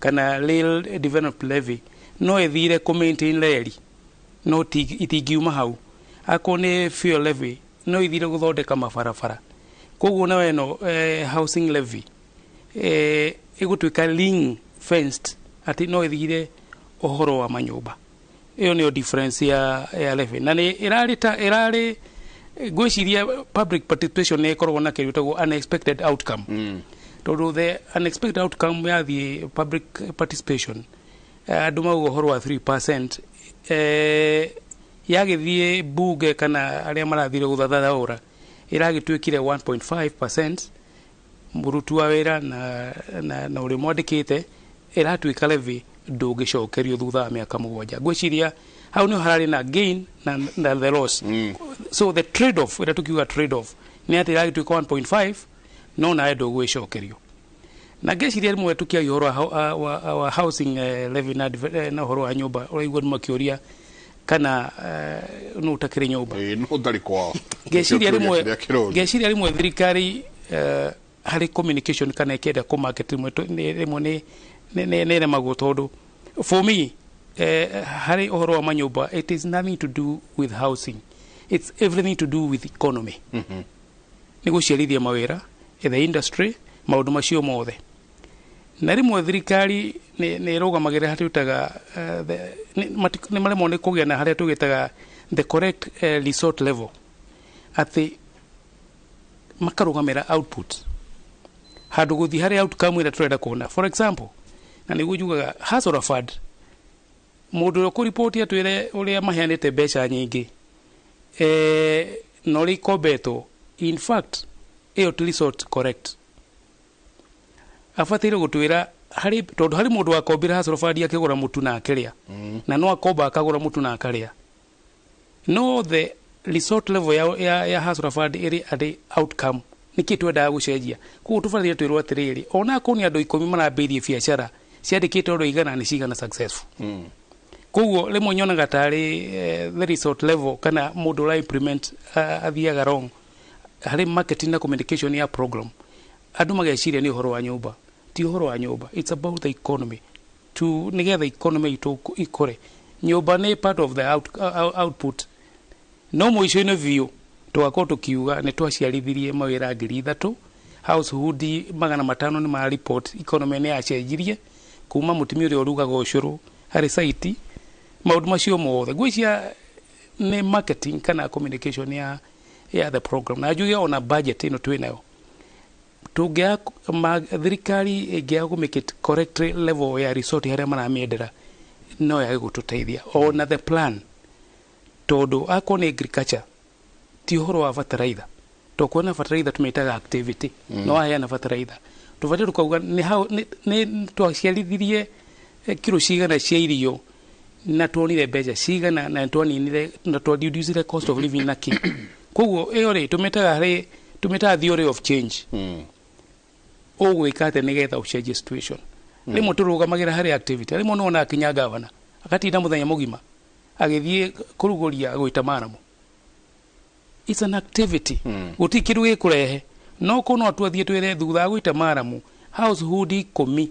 kana rail development levy, no ĩthire kũ maintain reri, no itingiuma hau. Akorwo nĩ fuel levy, no ithire gũthondeka mabarabara. Koguo nayo ĩno housing levy ĩgũtuĩka ring fenced, atĩ no ĩthire ũhoro wa manyũmba. Ĩyo nĩyo difference ya levy, na nĩ ĩrarĩ ta ĩrarĩ, ngwĩciria public participation nĩ ĩkoragwo na kĩndũ gĩtagwo unexpected outcome, tondũ the unexpected outcome yathiĩ public participation, andũ mauga ũhoro wa 3%, yagĩthiĩ bunge kana arĩa marathire gũthathaũra, ĩragĩtuĩkire 1.5%. Mũruti wa wĩra na ũrĩa mwandĩkĩte, ĩratuĩka levy ndũngĩcokerio thutha wa mĩaka 7. Ngwĩciria hau nĩho hararĩ na gain na the loss. So the trade off, ĩrĩa tũkiuga trade off, nĩ atĩ ĩragĩtuĩka 1.5, no nawe ndũgwĩcokerio. Na ngeciria rĩmwe tũkĩaria ũhoro wa housing levy na ũhoro wa nyũmba, ũraigua nĩ makĩũria kana nũ ũtakĩrĩ nyũmba. Ĩĩ, no ũtarĩ kwao. Ngeciria Nĩkĩo rĩmwe kĩũria kĩrĩa kĩrorio. Ngeciria rĩmwe thirikari harĩ communication kana ĩkĩenda kũ market, rĩmwe rĩmwe nĩ ĩremagwo, tondũ for me, harĩ ũhoro wa manyũmba, it is nothing to do with housing, it's everything to do with economy. Nĩ gũciarithia mawĩra, the industry, maũndũ macio mothe. Na rĩmwe thirikari nĩ ĩrũgamagĩrĩra harĩa tũĩtaga nĩ maremwo nĩ kũgĩa na harĩa tũgĩtaga the correct resort level, atĩ makarũgamĩra output handũ gũthiĩ harĩa outcome ĩrĩa tũrenda kuona. For example, na nĩguo njugaga Hustler Fund, mũndũ ũrĩa ũkũripoti atwĩre ũrĩa maheanĩte mbeca nyingĩ na ũrĩa ikombetwo, in fact ĩyo ti resort correct. Abataire gũtwĩra harĩ, tondũ harĩ mũndũ wakombire Hustler Fund akĩgũra mũtu na akĩrĩa, na no akomba akagũra mũtu na akarĩa, no the resort level ya Hustler Fund ĩrĩ arĩ outcome nĩkĩ twendaga gũcenjia. Koguo tũbataire twĩrwo atĩrĩrĩ, ona akorwo nĩ andũ 10 marambĩrĩirie biacara ciandĩkĩte andũ 100, nĩ cigana successful? Koguo rĩmwe nyonaga tarĩ the resort level kana mũndũ ũra implement athiaga wrong harĩ marketing na communication ya program. Andũ mageciria nĩ ũhoro wa nyũmba. Ti ũhoro wa nyũmba, it's about the economy, to nĩgetha economy itũ ikũre. Nyũmba nĩ part of the output, no mũico-inĩ biũ tũgakorwo tũkiuga nĩ twaciarithirie mawĩra 3000, household 500 nĩ ma report economy nĩ yacenjirie kuma mũtumia ũrĩa ũrugaga ũcũrũ harĩ site, maũndũ macio mothe. Ngwĩciria nĩ marketing kana communication ya the program. Na njuge ona budget ĩno twĩ nayo, tũngĩaga thirikari ĩngĩaga kũ make it correct level ya resort harĩa maramĩendera, no yage gũtũteithia ona the plan, tondũ akorwo nĩ agriculture, ti ũhoro wa bataraitha. To kuona fertilizer tumĩtaga activity. No waheana fertilizer tũbatiĩ tũkauga nĩ hau nĩ twaciarithirie kiro cigana cia irio na tuonire mbeca cigana na twaninire na twareducire cost of living na kĩ. Koguo ĩyo rĩ tũmĩtaga harĩ tũmĩtaga theory of change. Ũgwĩka atĩa nĩgetha ũcenjie situation? Rĩmwe tũrũgamagĩra harĩ activity, rĩmwe nĩwona akinya gavana agatinda mũthenya mũgima agĩthiĩ kũrugũria gwĩta maramu. It's an activity. Gũtirĩ kĩndũ gĩkũrehe, no kũ no twathiĩ twĩre thutha wa gwĩta maramu household 10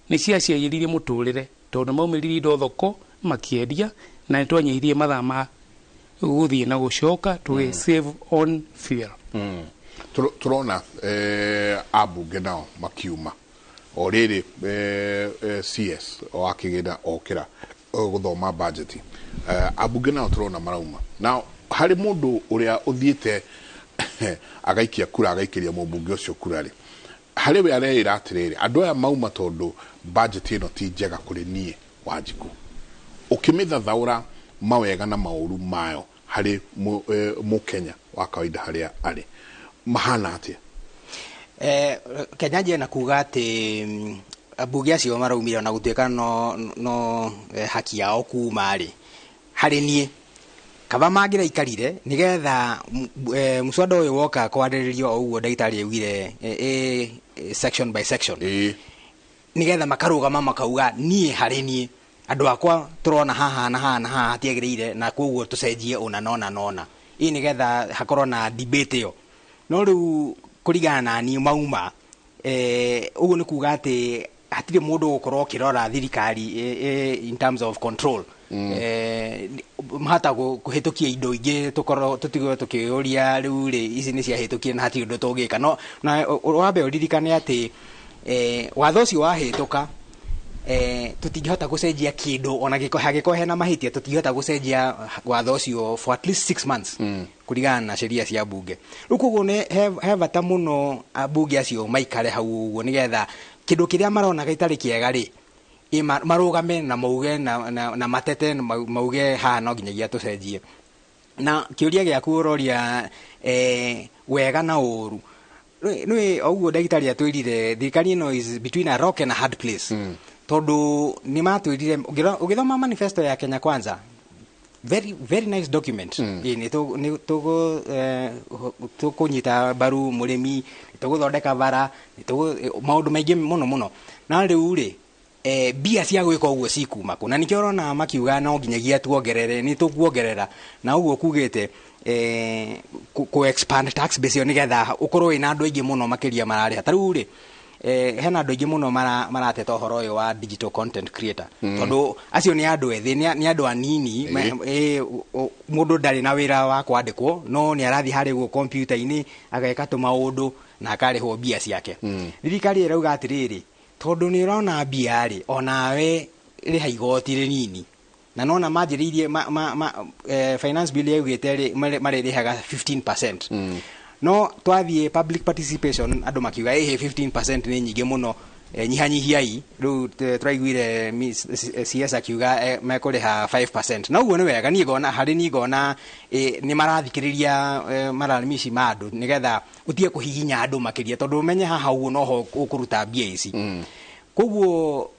nĩ ciacenjeririe mũtũrĩre tondũ maumĩririe indo thoko makĩendia na nĩ twanyihirie mathaa ma gũthiĩ na gũcoka tũgĩ save on fuel. Tũrona ambunge nao makiuma o rĩrĩ CS o akĩgĩra okĩra gũthoma budget, ambunge nao tũrona marauma. Now harĩ mũndũ ũrĩa ũthiĩte agaikia kura agaikĩria mũmbunge ũcio kura rĩ, harĩ we areĩra atĩrĩrĩ, andũ aya mauma tondũ budget ĩno ti njega kũrĩ niĩ Wanjikũ. Ũkĩmĩthathaũra mawega na maũru mayo harĩ mũkenya wa kawaida harĩa arĩ mahana atĩa? Kenya nje na kuga atĩ ambunge acio maraumire ona gũtuĩka no haki yao kuma rĩ, harĩ niĩ kaba mangĩraikarire nĩgetha mũswada ũyũ woka kwarĩrĩrio o ũguo ndagĩtarĩ augire section by section, nĩgetha makarũgama makauga niĩ harĩ niĩ andũ akwa tũrona haha na haha na haha hatiagĩrĩire na koguo tũcenjie ũna nona nona ĩ nĩgetha hakorwo na debate ĩyo. No rĩu kũringana na niĩ mauma ũguo nĩ kuga atĩ hatirĩ mũndũ ũgũkorwo ũkĩrora thirikari in terms of control. Mahota kũhĩtũkia indo ingĩ tũkorwo tũtigwo tũkĩũria rĩu rĩ ici nĩ ciahĩtũkire na hatirĩ ũndũ tũngĩka. No na wambe ũririkane atĩ watho ũcio wahĩtũka tũtingĩhota gũcenjia kĩndũ ona hangĩkorwo hena mahĩtia tũtingĩhota gũcenjia watho ũcio for at least 6 months kũringana na sheria cia bunge. Rĩu koguo nĩ he bata mũno ambunge acio maikare hau ũguo nĩgetha kĩndũ kĩrĩa marona gĩtarĩ kĩega rĩ marũgame na mauge na matete mauge haha no nginyagia tũcenjie. Na kĩũria gĩaku ũroria wega na ũru, nĩ ũguo ndagĩtarĩ atwĩrire thirikari ĩno is between a rock and a hard place. Tondũ nĩ matwĩrire ũgĩthoma manifesto ya Kenya Kwanza, very very nice document. Nĩ tũkũnyita mbaru mũrĩmi, tũgũthondeka bara, maũndũ maingĩ mũno mũno. Na rĩu rĩ mbia cia gwĩka ũguo cikuma kũ? Na nĩkĩo ũrona makiuga no nginyagia tuongerere, nĩ tũkuongerera na ũguo kugĩte ku expand tax base ĩyo nĩgetha ũkorwo wĩna andũ aingĩ mũno makĩria mararĩha. Ta rĩu rĩ hena andũ aingĩ mũno marateta ũhoro ũyũ wa digital content creator. Tondũ acio nĩ andũ ethĩ, nĩ andũ anini, mũndũ ndarĩ na wĩra wa kwandĩkwo no nĩ arathiĩ harĩa ũguo kompiuta-inĩ ageka tũmaũndũ na akarĩhwo mbia ciake. Thirikari ĩrauga atĩrĩrĩ, tondũ nĩ ũrona mbia rĩ onawe rĩha igoti rĩnini. Na nona manjĩrĩirie finance bill yaugĩte rĩ marĩrĩhaga 15%. No twathiĩ public participation andũ makiuga ĩhĩ 15% nĩ nyingĩ mũno, nyihanyihiai. Rĩu tũraiguire CS akiuga mekũrĩha 5%. Na ũguo nĩ wega, niĩ ngona harĩ niĩ ngona nĩ marathikĩrĩria malalamishi ma andũ nĩgetha ũtige kũhihinya andũ makĩria tondũ ũmenye haha ũguo noho ũkũruta mbia ici. Koguo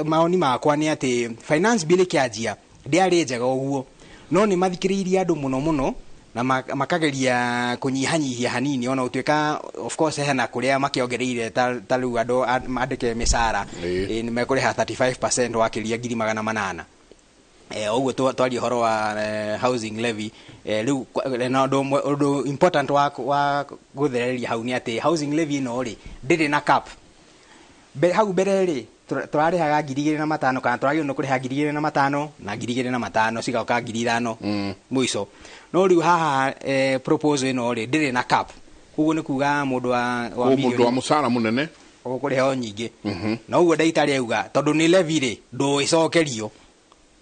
maoni makwa nĩ atĩ finance bill ĩkĩanjia ndĩarĩ njega ũguo, no nĩ mathikĩrĩirie andũ mũno mũno na makageria kũnyihanyihia hanini ona ũtuĩka of course hena kũrĩa makĩongereire ta rĩu andũ mandĩke mĩcara nĩ mekũrĩha 35% wakĩria 800,000. Ũguo twaria ũhoro wa housing levy rĩu na ũndũ important wa gũthereria hau nĩ atĩ housing levy ĩno rĩ ndĩrĩ na cap. Hau mbere rĩ tũrarĩhaga 2,500 kana tũragĩrĩirwo nĩ kũrĩha 2,500 na 2,500 cigoka 5,000 mũico. No rĩu haha proposal ĩno rĩ ndĩrĩ na cap. Koguo nĩ kuga mũndũ wa mũndũ wa mũcara mũnene ũkũrĩha o nyingĩ. Na ũguo ndagĩtarĩ auga tondũ nĩ levy rĩ ndũĩcokerio,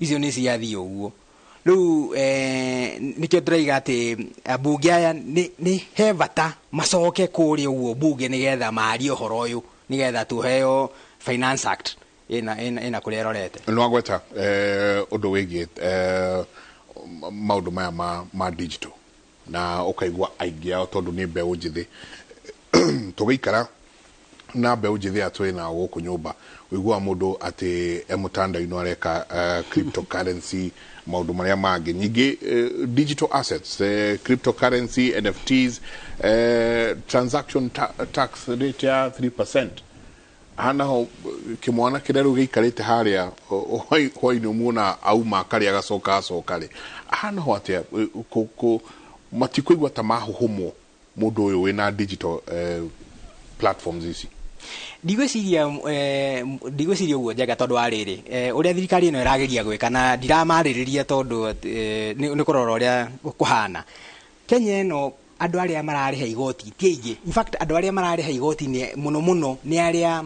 icio nĩ ciathiĩ ũguo. Rĩu nĩkĩo tũraiga atĩ ambunge aya nĩ he bata macoke kũrĩa ũguo bunge nĩgetha marie ũhoro ũyũ nĩgetha tũheo Finance Act ĩna kũrĩa ĩrorete. Nĩ wagweta ũndũ wĩgiĩ maũndũ maya ma digital. Na ũkaigua aingĩ ao tondũ nĩ mbeũ njĩthĩ, tũgĩikara na mbeũ njĩthĩ aya twĩ nao gũkũ nyũmba, ũiguaga mũndũ atĩ e mũtandao-inĩ areka cryptocurrency, maũndũ marĩa mangĩ nyingĩ, digital assets, cryptocurrency, NFTs, transaction tax rate ya 3% hanaho. Kĩmwana kĩrĩa rĩu gĩikarĩte harĩa hwainĩ ũmuona auma karĩa agacoka acoka rĩ hanaho atĩa, matikũigua ta mahuhumwo mũndũ ũyũ wĩna digital platforms ici? Ndigwĩciria ũguo, Njega, tondũ wa rĩrĩ, ũrĩa thirikari ĩno ĩrageria gwĩka, na ndiramarĩrĩria tondũ nĩ kũrora ũrĩa kũhana Kenya ĩno, andũ arĩa mararĩha igoti ti aingĩ. In fact, andũ arĩa mararĩha igoti nĩ mũno mũno nĩ arĩa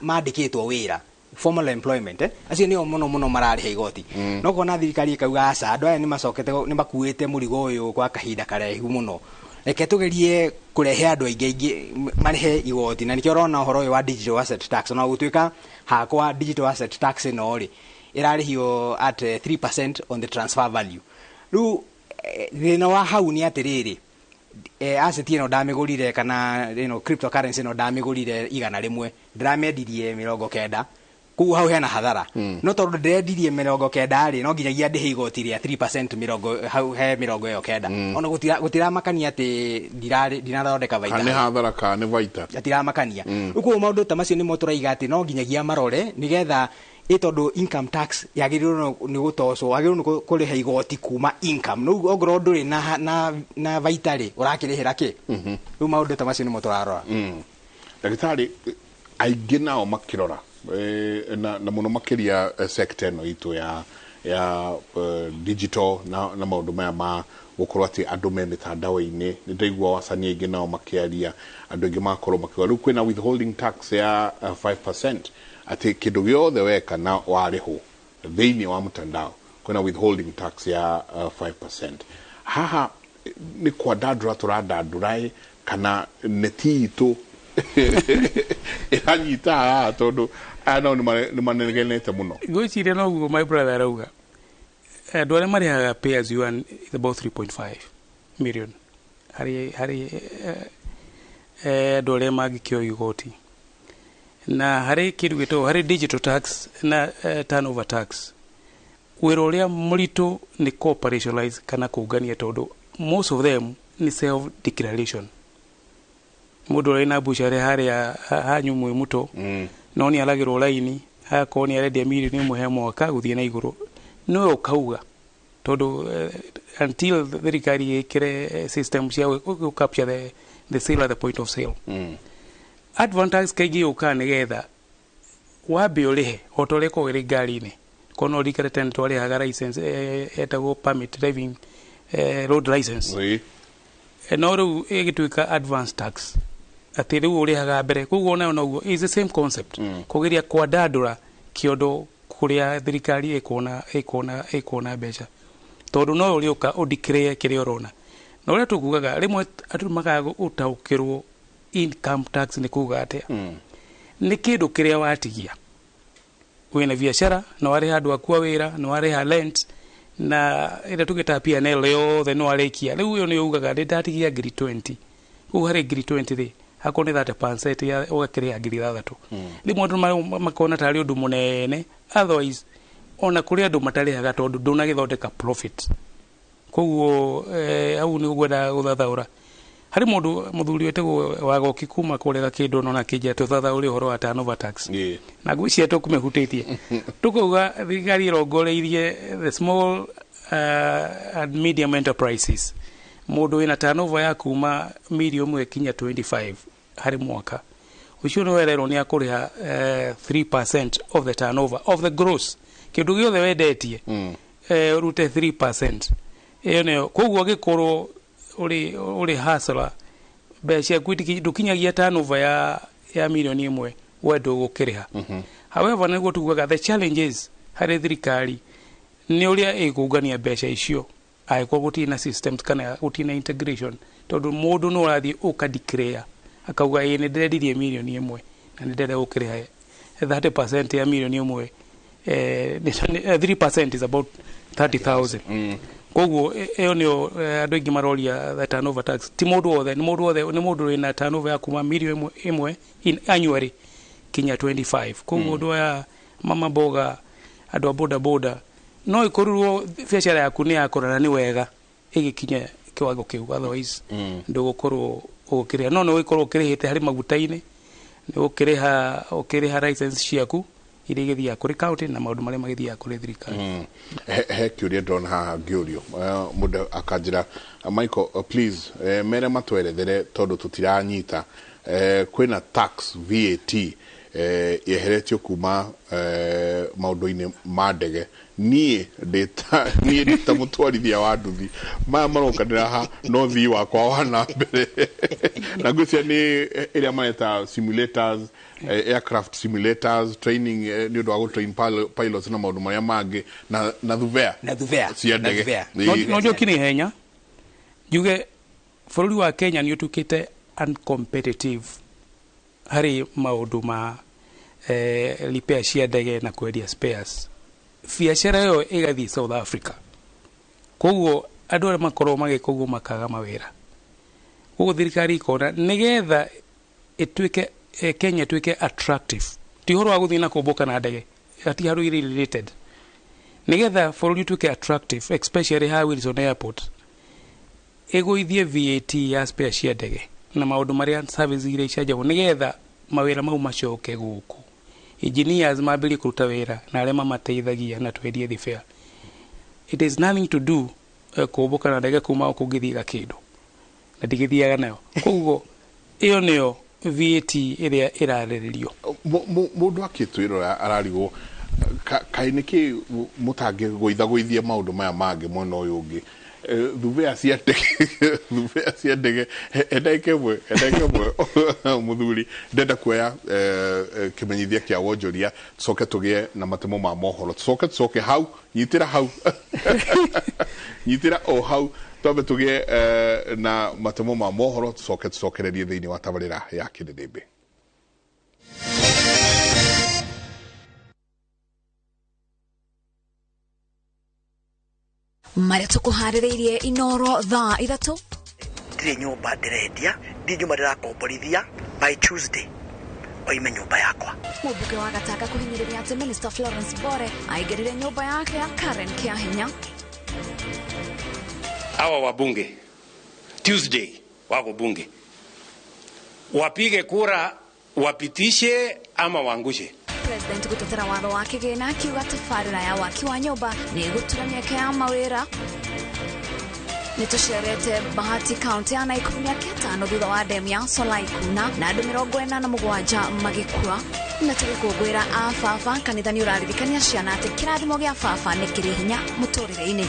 mandĩkĩtwo wĩra, formal employment, acio nĩo mũno mũno mararĩha igoti. No kuona thirikari ĩkauga aca, andũ aya nĩ macokete, nĩ makuĩte mũrigo ũyũ kwa kahinda karaihu mũno, reke tũgerie kũrehe andũ aingĩ aingĩ marĩhe igoti. Na nĩkĩo ũrona ũhoro ũyũ wa digital asset tax. Ona gũtuĩka hakwa digital asset tax ĩno rĩ ĩrarĩhio at 3% on the transfer value, rĩu thĩna wa hau nĩ atĩrĩrĩ, asset ĩno ndamĩgũrire, kana ĩno cryptocurrency ĩno ndamĩgũrire 100, ndĩramĩendirie 90, koguo hau hena hathara. No tondũ ndĩrendirie 90 rĩ, no nginyagia ndĩhe igoti rĩa 3% mĩrongo hau he mĩrongo ĩyo kenda. Ona gũtiramakania atĩ ndirathondeka baita. Kana nĩ hathara kana nĩ baita. Gatiramakania. Rĩu koguo maũndũ ta macio nĩmo tũraiga atĩ no nginyagia marore nĩgetha ĩ tondũ income tax yagĩrĩirwo nĩ gũtocwo, wagĩrĩirwo nĩ kũrĩha igoti kuma income. Rĩu ongorwo ndũrĩ na baita rĩ, ũrakĩrĩhĩra kĩ? Rĩu maũndũ ta macio nĩmo tũrarora. Ndagĩtarĩ, aingĩ nao makĩrora na mũno makĩria sector ĩno itũ ya digital na maũndũ maya ma gũkorwo atĩ andũ me mĩtandao-inĩ, nĩ ndaigua wacani aingĩ nao makĩaria, andũ aingĩ magakorwo makiuga rĩu kwĩna withholding tax ya 5%, atĩ kĩndũ gĩothe weka na warĩhwo thĩinĩ wa mtandao kwĩna withholding tax ya 5%. Haha nĩ kwandandũra tũrandandũra ĩ, kana neti itũ ĩranyita haha, tondũ aya nao nĩ manegenete mũno? Ngwĩciria noguo my brother arauga, andũ arĩa marĩhaga pay as you earn is about 3.5 million harĩ andũ arĩa mangĩkĩoyo igoti na harĩ kĩndũ gĩtagwo harĩ digital tax na turnover tax. Wĩra ũrĩa mũritũ nĩ cooperationalize kana kũngania, tondũ most of them nĩ self declaration. Mũndũ ũrĩa na mbucarĩ harĩa hanyu mwĩ mũto, no nĩ aragĩrwo raini, agakorwo nĩ arendia mirioni 1 he mwaka gũthiĩ na igũrũ, nĩwe ũkauga tondũ until thirikari ĩkĩre system cia gũ capture the sale at the point of sale. Advantage kaingĩ yũkaga nĩgetha wambe ũrĩhe o ta ũrĩa ĩkoragwo ĩrĩ ngari-inĩ. Korwo no ũririkane tene twarĩhaga license, etagwo permit driving, road license. No rĩu ĩgĩtuĩka advance tax, atĩ rĩu ũrĩhaga mbere. Koguo onayo noguo is the same concept, kũgeria kwandandũra kĩondo kũrĩa thirikari ĩkuona mbeca, tondũ no ũrĩũka ũdeclare kĩrĩa ũrona. Na ũrĩa tũkugaga rĩmwe andũ magaga gũtaũkĩrwo income tax nĩ kuga atĩa. Nĩ kĩndũ kĩrĩa watigia wĩna biacara, na warĩha andũ aku a wĩra, na warĩha rent, na ĩrĩa tũgĩtaga P&L yothe nĩ warĩkia. Rĩu ũyũ nĩ ugaga ndĩ ndatigia ngiri 20. Rĩu harĩ ngiri 20 rĩ, hakorwo nĩ 30% ya ũgakĩrĩha ngiri 6. Rĩmwe andũ makona tarĩ ũndũ mũnene, otherwise ona kũrĩ andũ matarĩhaga tondũ ndũnagĩthondeka profit. Koguo hau nĩ ũgwenda gũthathaũra harĩ mũndũ mũthuri wĩtagwo Wagoki kuma kũrĩa Gakĩndũ, no nakĩnjia tũthathaũre ũhoro wa turnover tax, na ngwĩciria tũkũmĩhutĩtie tũkauga thirikari ĩrongoreirie the small and medium enterprises, mũndũ wĩna turnover ya kuma mirioni 1 kinya 25 harĩ mwaka ũcio, nĩ wererwo nĩ akũrĩha 3% of the turnover, of the gross, kĩndũ gĩothe wendetie, ũrute 3% ĩyo nĩyo. Koguo angĩkorwo ũrĩ hustler, mbeca ciaku ndũkinyagia turnover ya mirioni 1, we ndũgũkĩrĩha. However, nĩguo tugaga the challenges harĩ thirikari nĩ ũrĩa ĩkũngania mbeca icio angĩkorwo gũtirĩ na systems kana gũtirĩ na integration, tondũ mũndũ no ũrathiĩ ũka declare akauga ĩ nĩ ndĩrendirie mirioni 1 na nĩ ndĩrenda gũkĩrĩha 30% ya mirioni 1, 3% is about 30,000. Koguo ĩyo nĩyo andũ aingĩ maroria the turnover tax ti mũndũ wothe, nĩ mũndũ wothe, nĩ mũndũ wĩna turnover ya kuma mirioni 1 in annually kinya 25. Koguo andũ aya mama mboga, andũ a boda boda, no ĩkorirwo biacara yaku nĩ yakũra na nĩ wega ĩgĩkinya kiwango kĩu, otherwise ndũgũkorwo ũkĩrĩha. No nĩ ũgĩkorwo ũkĩrĩhĩte harĩ maguta-inĩ, nĩ ũkĩrĩha license ciaku iria igĩthiaga kũrĩ county na maũndũ marĩa magĩthiaga kũrĩ thirikari. He kĩũria ndĩrona haha ngĩũrio, mũndũ akanjĩra, Michael, please, mere matwerethere tondũ tũtiranyita. Kwĩna tax VAT yeheretio kuma maũndũ-inĩ ma ndege. Niĩ ndĩ ta mũtwarithia wa nduthi, maya marokanĩra ha no thii wakwa wa na mbere, na ngwĩciria nĩ ĩrĩa mareta simulators, aircraft simulators training, nĩ ũndũ wa gũ-train pilots na maũndũ marĩa mangĩ na thuvea na thuvea cia ndege. No njoki nĩ ihenya njuge bũrũri wa Kenya nĩ ũtuĩkĩte uncompetitive harĩ maũndũ ma repair cia ndege na kwendia spares. Biacara ĩyo ĩgathiĩ South Africa. Koguo andũ arĩa makorwo magĩka ũguo makaga mawĩra. Koguo thirikari ikona nĩgetha ĩtuĩke Kenya ĩtuĩke attractive, ti ũhoro wa gũthiĩ na kũmbũka na ndege, hatirĩ handũ irĩ related, nĩgetha bũrũri ũtuĩke attractive, especially ha Wilson Airport, ĩgũithie VAT ya spare cia ndege na maũndũ marĩa service iria icanjagwo, nĩgetha mawĩra mau macoke gũkũ, engineers mambĩrĩrie kũruta wĩra na arĩa mamateithagia na twendie thibea. It is nothing to do kũmbũka na ndege kuma gũkũ ngĩthiĩ kĩndũ na ndigĩthiaga nayo. Koguo ĩyo nĩyo VAT ĩrĩa ĩrarĩrĩrio. Mũndũ akĩtwĩrora ararigwo kaĩ nĩkĩ mũtangĩgũithagũithia maũndũ maya mangĩ mwena ũyũ ũngĩ. Thuvea cia ndege, thuvea cia ndege, he ndagĩka ĩmwe, he ndagĩka ĩmwe, mũthuri, ndenda kuoya kĩmenyithia kĩa wonjoria, tũcoke tũgĩe na matemo ma mohoro, tũcoke hau, nyitĩra hau, nyitĩra o hau, twambe tũgĩe na matemo ma mohoro, tũcoke tũcokererie thĩinĩ wa tabarĩra ya Kĩrĩrĩmbĩ. Marĩa tũkũharĩrĩirie Inoro thaa 3. Ndirĩ nyũmba ndĩrendia, ndirĩ nyũmba ndĩrakomborithia, by Tuesday oime nyũmba yakwa. Mũmbunge wa Gatanga kũhinyĩrĩria atĩ Minister Florence Bore aingĩrire nyũmba yake ya Karen kĩa hinya. Hawa wabunge Tuesday wako bunge, wapige kura wapitishe ama waangushe. President gũtetera watho wa kĩgĩna akiuga tabarĩra ya waki wa nyũmba nĩ ĩgũtura mĩeke ya mawĩra. Nĩ tũcerete Bahati County ya Nakuru mĩaka 5 thutha wa demu ya Solai kuna na andũ 47 magĩkua. Na tũgĩkũngũĩra a baba, kanitha nĩ ũraririkania ciana atĩ kĩrathimo gĩa baba nĩ kĩrĩ hinya mũtũrĩre-inĩ.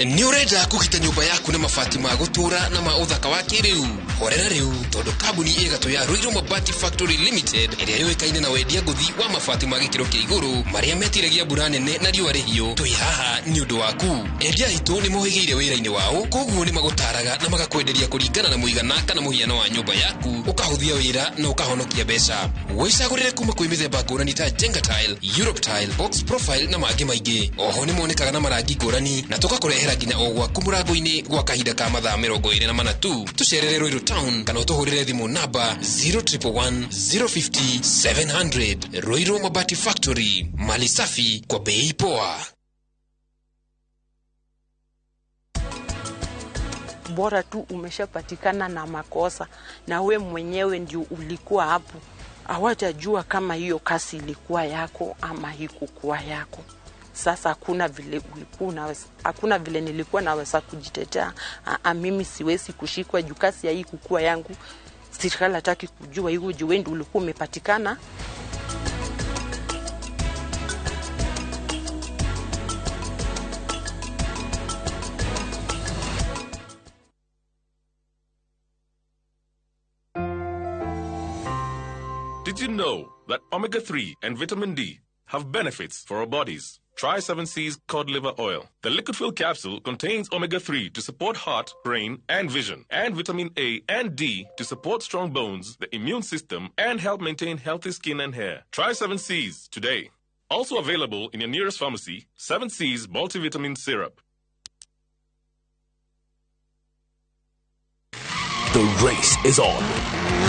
Nĩ ũrenda kũgita nyũmba yaku na mabati ma gũtũra na ma ũthaka wa kĩrĩu? Horera rĩu, tondũ kambuni ĩgatũ ya Ruiru Mabati Factory Limited ĩrĩa yũĩkaine na wendia ngũthi wa mabati ma gĩkĩro kĩa igũrũ marĩa metiragia mbura nene na riũa rĩhiũ, twĩ haha nĩ ũndũ waku. Endia aitũ nĩ mohĩgĩire wĩra-inĩ wao, koguo nĩ magũtaraga na magakwenderia kũringana na mũigana kana mũhiano wa nyũmba yaku, ũkahũthia wĩra na ũkahonokia mbeca. Wĩcagũrĩre kuma kwĩ mĩthemba ngũrani ta Jenga Tile, Europe Tile, Box Profile na mangĩ maingĩ. Oho nĩ monekaga na marangi ngũrani na tũgakũrehera nginya o gwaku mũrango-inĩ gwa kahinda ka mathaa 24 tu. Tũcerere Ruiru Town kana ũtũhũrĩre thimũ namba 0111 050 700. Ruiru Mabati Factory, mali safi kwa bei poa. Bora tu umeshapatikana na makosa na we mwenyewe ndio ulikuwa hapo, hawatajua kama hiyo kasi ilikuwa yako ama haikuwa yako. Sasa hakuna vile ulikuwa unaweza, hakuna vile nilikuwa naweza kujitetea. Mimi siwezi kushikwa juu kasi haikuwa yangu. Serikali hataki kujua hiyo juu wewe ndio ulikuwa umepatikana. Did you know that omega-3 and vitamin D have benefits for our bodies? Try 7C's cod liver oil. The liquid fill capsule contains omega-3 to support heart, brain, and vision, and vitamin A and D to support strong bones, the immune system, and help maintain healthy skin and hair. Try 7C's today. Also available in your nearest pharmacy, 7C's multivitamin syrup. The race is on.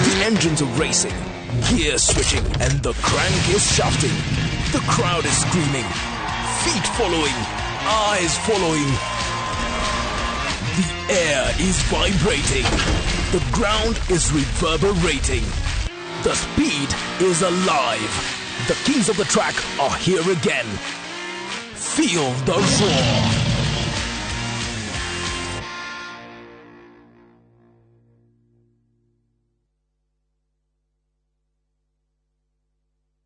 The engines are racing, gears switching, and the crank is shafting. The crowd is screaming, feet following, eyes following. The air is vibrating. The ground is reverberating. The speed is alive. The kings of the track are here again. Feel the roar.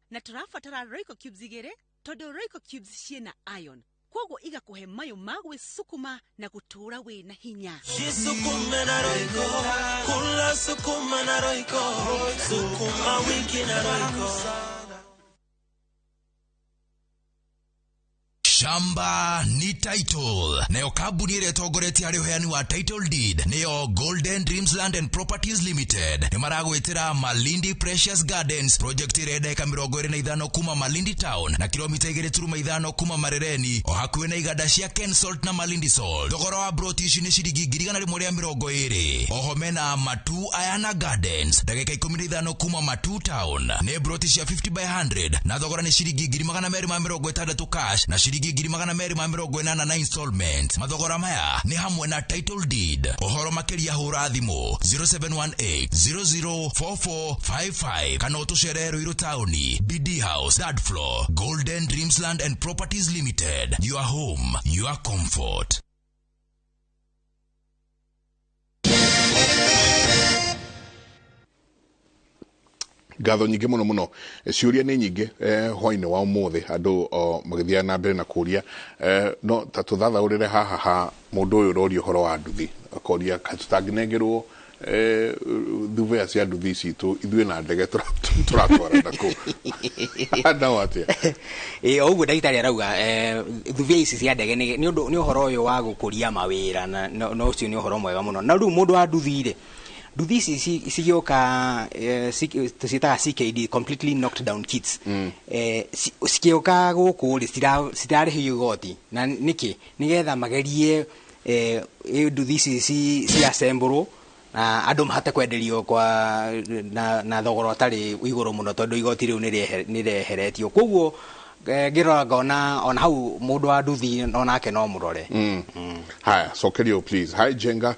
Na tũrabatara Royco cubes igĩrĩ tondũ Royco cubes ciĩna iron koguo igakũhe mayũ ma gwĩcukuma na gũtũũra wĩna hinya. Jisukume na Royco, kula sukuma na Royco, sukuma wiki na Royco. Shamba ni title. Nayo kambuni ĩrĩa ĩtongoretie harĩ ũheani wa title deed nĩyo Golden Dreams Land and Properties Limited. Nĩ maragwĩtĩra Malindi Precious Gardens project ĩrĩa ndagĩka 25 kuma Malindi Town na kilomita 2.5 kuma Marereni o hakuhĩ na iganda cia Ken Salt na Malindi Salt. Thogora wa broti ici nĩ ciringi 120,000. Oho mena Matu Ayana Gardens ndagĩka 15 kuma Matu Town nĩ broti cia 50 by 100 na thogora nĩ ciringi 260 cash na ciringi 280 na installment. Mathogora maya nĩ hamwe na title deed. Ũhoro makĩria hũra thimũ 0718 004455 kana ũtũcerere Ruiru Taũni, BD House, third floor, Golden Dreams Land and Properties Limited. Your home, your comfort. Ngatho nyingĩ mũno mũno, ciũria nĩ nyingĩ hwainĩ wa ũmũthĩ andũ magĩthiaga na mbere na kũria, no ta tũthathaũrĩre haha ha mũndũ ũyũ ũroria ũhoro wa nduthi akoria tũtangĩnengerwo thuvea cia nduthi citũ ithuĩ na ndege tũratwarana kũ nao atĩa? Ĩ o ũguo ndagĩtarĩ arauga, thuvea ici cia ndege nĩ ũndũ nĩ ũhoro ũyũ wa gũkũria mawĩra na no ũcio nĩ ũhoro mwega mũno. Na rĩu mũndũ wa nduthi rĩ, nduthi ici cigĩũka tũciĩtaga CKD, completely knocked down kits. Cikĩũka gũkũ rĩ citirarĩhio igoti na nĩkĩ? Nĩgetha magerie nduthi ici ci assemble na andũ mahote kwenderio kwa na thogora ũtarĩ igũrũ mũno tondũ igoti rĩu nĩ rĩeheretio. Koguo ngĩrora ngona ona hau mũndũ wa nduthi onake no mũrore. Haya, Sokerio please. Hi Jenga,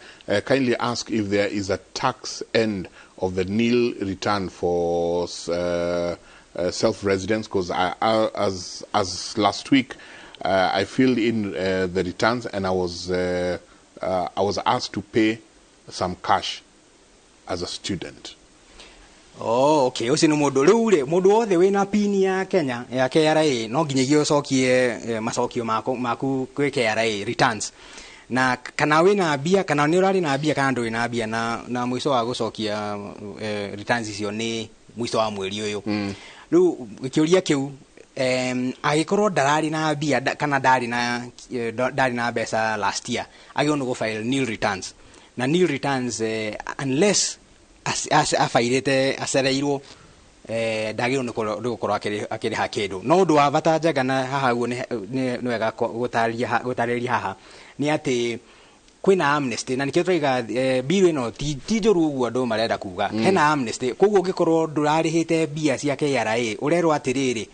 kindly ask if there is a tax end of the nil return for self-residents, because as last week I filled in the returns and I was asked to pay some cash as a student. Oh, okay. Ũcio nĩ mũndũ rĩu rĩ, mũndũ wothe wĩna pini ya Kenya ya KRA no nginyagia ũcokie macokio maku kwĩ KRA returns. Na kana wĩna mbia kana nĩ ũrarĩ na mbia kana ndũrĩ na mbia na mũico wa gũcokia returns icio nĩ mũico wa mweri ũyũ. Rĩu kĩũria kĩu angĩkorwo ndararĩ na mbia kana ndarĩ na mbeca last year agĩrĩirwo nĩ gũ-file nil returns. Na nil returns unless abairĩte acereirwo ndagĩrĩirwo nĩ gũkorwo akĩrĩha kĩndũ. No ũndũ wa bata Njenga na haha ũguo nĩ wega gũtarĩria haha nĩ atĩ kwĩna amnesty na nĩkĩo tũraiga bill ĩno ti njũru ũguo andũ marenda kuga. Hena amnesty, koguo ũngĩkorwo ndũrarĩhĩte mbia cia KRA ũrerwo atĩrĩrĩ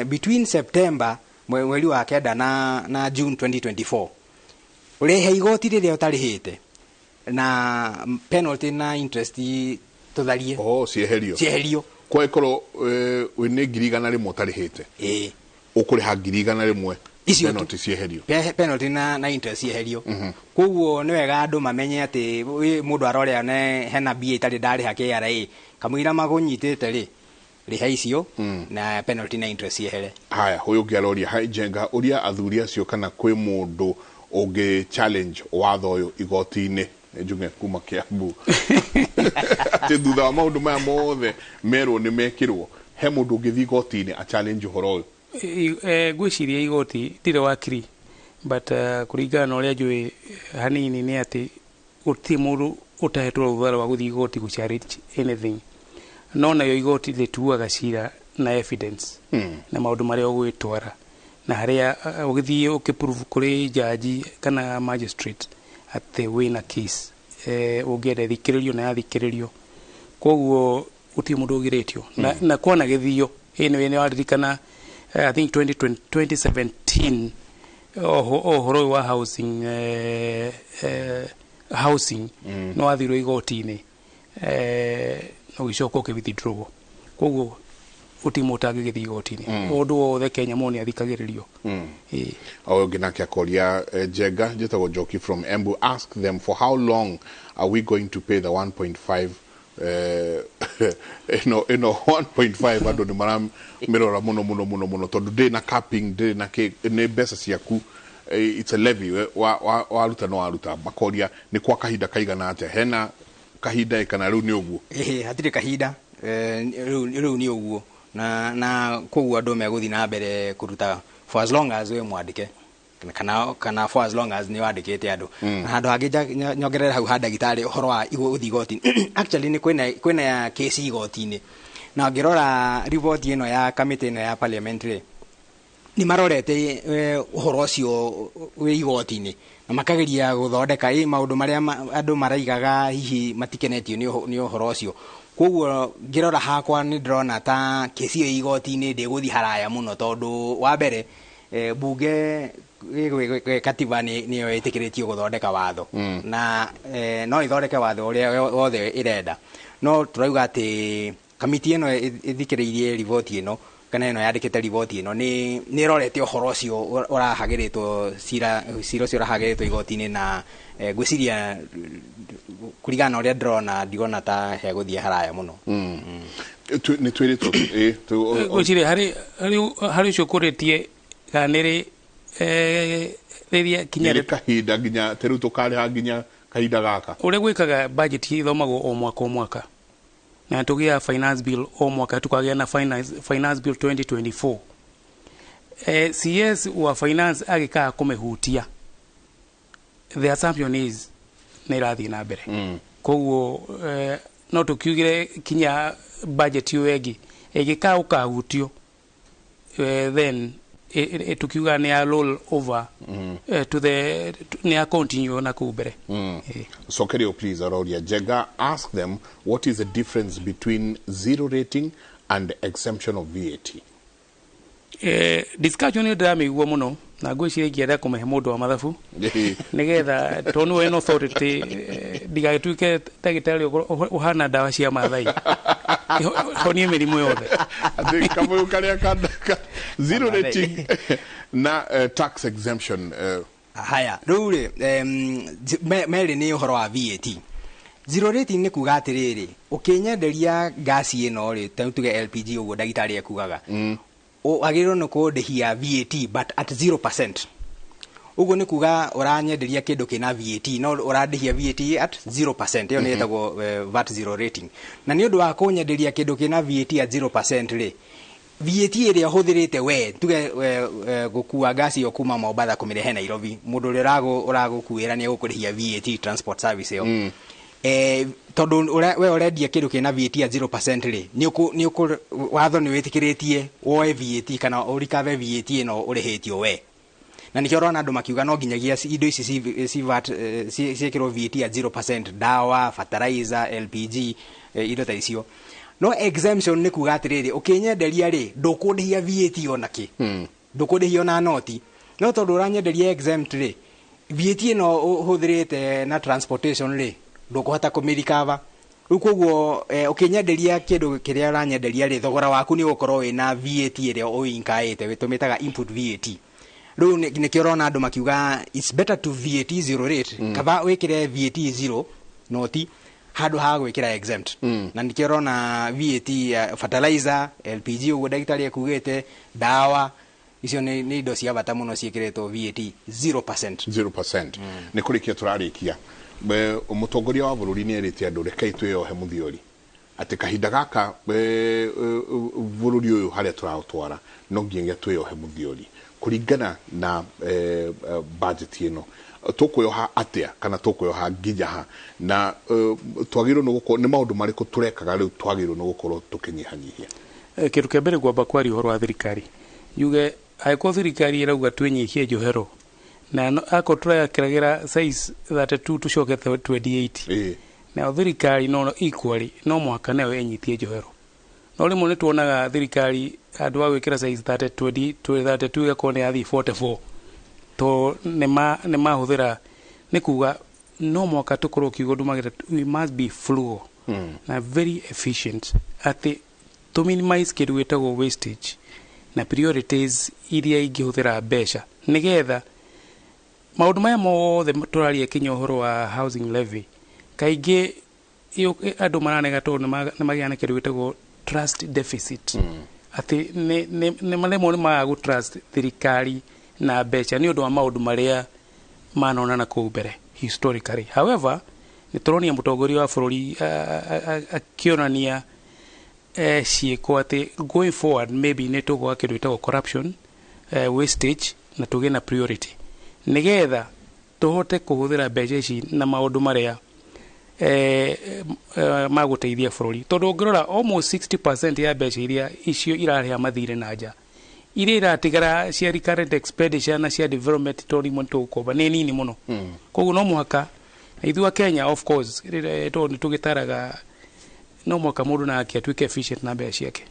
between September mweri wa kenda na June 2024 ũrĩhe igoti rĩrĩa ũtarĩhĩte na penalty na interest tũtharie. Oh, cieherio. Cieherio. Kwa ĩkorwo wĩnĩ 100,000 ũtarĩhĩte. Ĩĩ. Ũkũrĩha 100,000 icio penalty cieherio. Penalty na interest cieherio. Koguo nĩ wega andũ mamenye atĩ mũndũ arorea hena mbia itarĩ ndarĩha KRA kamũira magũnyitĩte rĩ rĩha icio na penalty na interest ciehere. Haya, ũyũ ũngĩ aroria, hi Jenga, ũria athuri acio kana kwĩ mũndũ ũngĩ challenge watho ũyũ igoti-inĩ. Njunge kuma Kiambu. Atĩ thutha wa maũndũ maya mothe merwo nĩ mekĩrwo, he mũndũ ũngĩthiĩ igoti-inĩ a challenge ũhoro ũyũ? Ngwĩciria igoti ndirĩ wakiri, but kũringana na ũrĩa njũĩ hanini nĩ atĩ gũtirĩ mũndũ ũtahetwo rũtha rwa gũthiĩ igoti gũ challenge anything, no nayo igoti rĩtuaga cira na evidence na maũndũ marĩa ũgwĩtwara na harĩa ũgĩthiĩ ũkĩprove kũrĩ jaji kana magistrate atĩ wĩna case ũngĩenda ĩthikĩrĩrio na yathikĩrĩrio. Koguo gũtirĩ mũndũ ũgirĩtio na kwana gĩthio. Anyway, nĩ waririkana I think 2020, 2017 ũhoro ũyũ wa housing, housing nĩ wathirwo igoti-inĩ na ũgĩcoka ũkĩ withdraw. Koguo gũtirĩ mũndũ ũtangĩgĩthiĩ igoti-inĩ. Ũndũ wothe Kenya mũndũ nĩ athikagĩrĩrio. Ĩĩ. O ũngĩ nake akoria, Njenga, njĩtagwo Njoki from Embu, ask them for how long are we going to pay the 1.5, ĩno 1.5. Andũ nĩ maramĩrora mũno mũno mũno mũno tondũ ndĩrĩ na capping, ndĩrĩ na kĩ, nĩ mbeca ciaku. It's a levy waruta no waruta. Makoria nĩ kwa kahinda kaigana atĩa, hena kahinda kana rĩu nĩ ũguo? Ĩhĩ, hatirĩ kahinda. Rĩu nĩ ũguo na koguo andũ megũthiĩ na mbere kũruta for as long as wĩ mwandĩke kana for as long as nĩ wandĩkĩte andũ. Na handũ hangĩ nyongerere hau ha ndagĩtarĩ ũhoro wa gũthiĩ igoti, actually nĩ kwĩna kesi igoti-inĩ, na ngĩrora riboti ĩno ya kamĩtĩ ĩno ya parliament rĩ, nĩ marorete ũhoro ũcio wĩ igoti-inĩ na makageria gũthondeka maũndũ marĩa andũ maraigaga hihi matikenetio nĩ ũhoro ũcio. Koguo ngĩrora hakwa nĩ ndĩrona ta kesi ĩyo igoti-inĩ ndĩgũthiĩ haraya mũno, tondũ wa mbere bunge katiba nĩyo ĩtĩkĩrĩtio gũthondeka watho na no ĩthondeke watho ũrĩa wothe ĩrenda. No tũrauga atĩ kamiti ĩno ĩthikĩrĩirie riboti ĩno kana ĩno yandĩkĩte riboti ĩno nĩ ĩrorete ũhoro ũcio ũrahagĩrĩtwo cira ũcio ũrahagĩrĩtwo igoti-inĩ, na ngwĩciria kũringana na ũrĩa ndĩrona ndirona ta hegũthiĩ haraya mũno. Nĩ twĩrĩtwo Ngwĩciria harĩ ũcio ũkũrĩtie kana nĩ rĩrĩa kinya nĩ kahinda nginya ta rĩu tũkarĩha nginya kahinda gaka? Ũrĩa gwĩkaga, budget ithomagwo o mwaka o mwaka na tũgĩaga finance bill o mwaka, tukagĩa na finance bill 2024. CS wa finance agĩkaga kũmĩhutia, the assumption is nĩ ĩrathiĩ na mbere. Koguo no tũkiugire kinya budget ĩyo ĩngĩ ĩgĩkaga ũkahutio, then tukiuga nĩ ya roll over to the nĩ ya continue na kũu mbere. Sokerio please aroria Njenga, ask them what is the difference between zero rating and exemption of VAT. Discussion ĩyo ndĩramĩigua mũno na ngwĩciria ingĩenda kũmĩhe mũndũ wa mathabu nĩgetha tondũ nĩwe ena authority, ndigagĩtuĩke ndagĩtarĩ ũhana ndawa cia Mathai honie mĩrimũ yothe. Atĩ kamũyũ karĩa zero rating na tax exemption. Haya, rĩu rĩ, merĩ nĩ ũhoro wa VAT. Zero rating nĩ kuga atĩrĩrĩ, ũkĩnyenderia ngasi ĩno rĩ, ta tuge LPG ũguo ndagĩtarĩ ekugaga, wagĩrĩirwo nĩ kũndĩhia VAT but at 0%. Ũguo nĩ kuga ũranyenderia kĩndũ kĩna VAT no ũrandĩhia VAT at 0%. Ĩyo nĩ ĩtagwo VAT zero rating. Na nĩ ũndũ wa kũnyenderia kĩndũ kĩna VAT at 0% rĩ, VAT ĩrĩa ũhũthĩrĩte we tuge gũkua ngasi ĩyo kuma Mombatha kũmĩrehe Nairobi, mũndũ ũrĩa ũragũkuĩra nĩ egũkũrĩhia VAT transport service ĩyo. Tondũ we ũrendia kĩndũ kĩna VAT at 0% rĩ, nĩ ũkũ watho nĩ wĩtĩkĩrĩtie woe VAT kana ũrikave VAT ĩno ũrĩhĩtio we, na nĩkĩo ũrona andũ makiuga no nginyagia indo ici ci VAT ciĩkĩrwo VAT at 0%, ndawa, fertilizer, LPG, indo ta icio. No exemption nĩ kuga atĩrĩrĩ, ũkĩnyenderia rĩ, ndũkũndĩhia VAT ona kĩ, ndũkũndĩhia ona noti, no tondũ ũranyenderia exempt rĩ, VAT ĩno ũhũthĩrĩte na transportation rĩ, ndũkũhota kũmĩrikava rĩu. Koguo ũkĩnyenderia kĩndũ kĩrĩa ũranyenderia rĩ, thogora waku nĩ ũgũkorwo wĩna VAT ĩrĩa ũinkaĩte, tũmĩtaga input VAT. Rĩu nĩkĩo ũrona andũ makiuga it's better to VAT zero rate, kaba wĩkĩre VAT zero noti handũ ha gwĩkĩra exempt. Na nĩkĩo ũrona VAT ya fertilizer, LPG ũguo ndagĩtarĩ ekugĩte, ndawa icio nĩ indo cia bata mũno ciĩkĩrĩtwo VAT 0%. 0%. Nĩ kũrĩkia tũrarĩkia. Mũtongoria wa bũrũri nĩ erĩte andũ rekei twĩyohe mũthiori. Atĩ kahinda gaka bũrũri ũyũ harĩa tũraũtwara no nginyagia twĩyohe mũthiori kũringana na budget ĩno. Tũkwĩyoha atĩa kana tũkwĩyoha nginya ha, na twagĩrĩirwo nĩ gũkorwo nĩ maũndũ marĩkũ tũrekaga rĩu twagĩrĩirwo nĩ gũkorwo tũkĩnyihanyihia? Kĩndũ kĩa mbere, ngwamba kwaria ũhoro wa thirikari, njuge angĩkorwo thirikari ĩrauga twĩnyihie njohero na akorwo tũrakĩragĩra size 32 tũcoke 28, nayo thirikari no equally no mũhaka nayo ĩnyitie njohero. No rĩmwe nĩ tuonaga thirikari handũ wa gwĩkĩra size 32 32 ĩgakorwo nĩ yathiĩ 44, to nĩ mahũthĩra. Nĩ kuga no mũhaka tũkorwo kiugo ndumagĩra, we must be frugal na very efficient, atĩ to minimize kĩndũ gĩtagwo wastage na priorities iria ingĩhũthĩra mbeca, nĩgetha maũndũ maya mothe tũraria, kinya ũhoro wa housing levy, kaingĩ andũ maranega tondũ nĩ magĩa na kĩndũ gĩtagwo trust deficit, atĩ nĩ maremwo nĩ maga gũ trust thirikari na mbeca nĩ ũndũ wa maũndũ marĩa manona na kũu mbere historically. However, nĩ tũronia mũtongoria wa bũrũri akĩonania ciĩko atĩ going forward maybe nĩ tũgwa kĩndũ gĩtagwo corruption, wastage, na tũgĩe na priority nĩgetha tũhote kũhũthĩra mbeca ici na maũndũ marĩa magũteithia bũrũri, tondũ ũngĩrora almost 60% ya mbeca iria icio irarĩha mathirĩ na nja, iria iratigara cia recurrent expenditure na cia development, tondũ imwe nĩ tũgũkomba, nĩ nini mũno. Koguo no mũhaka na ithuĩ a Kenya, of course, rĩrĩa tondũ nĩ tũgĩtaraga, no mũhaka mũndũ nake atuĩke efficient na mbeca ciake.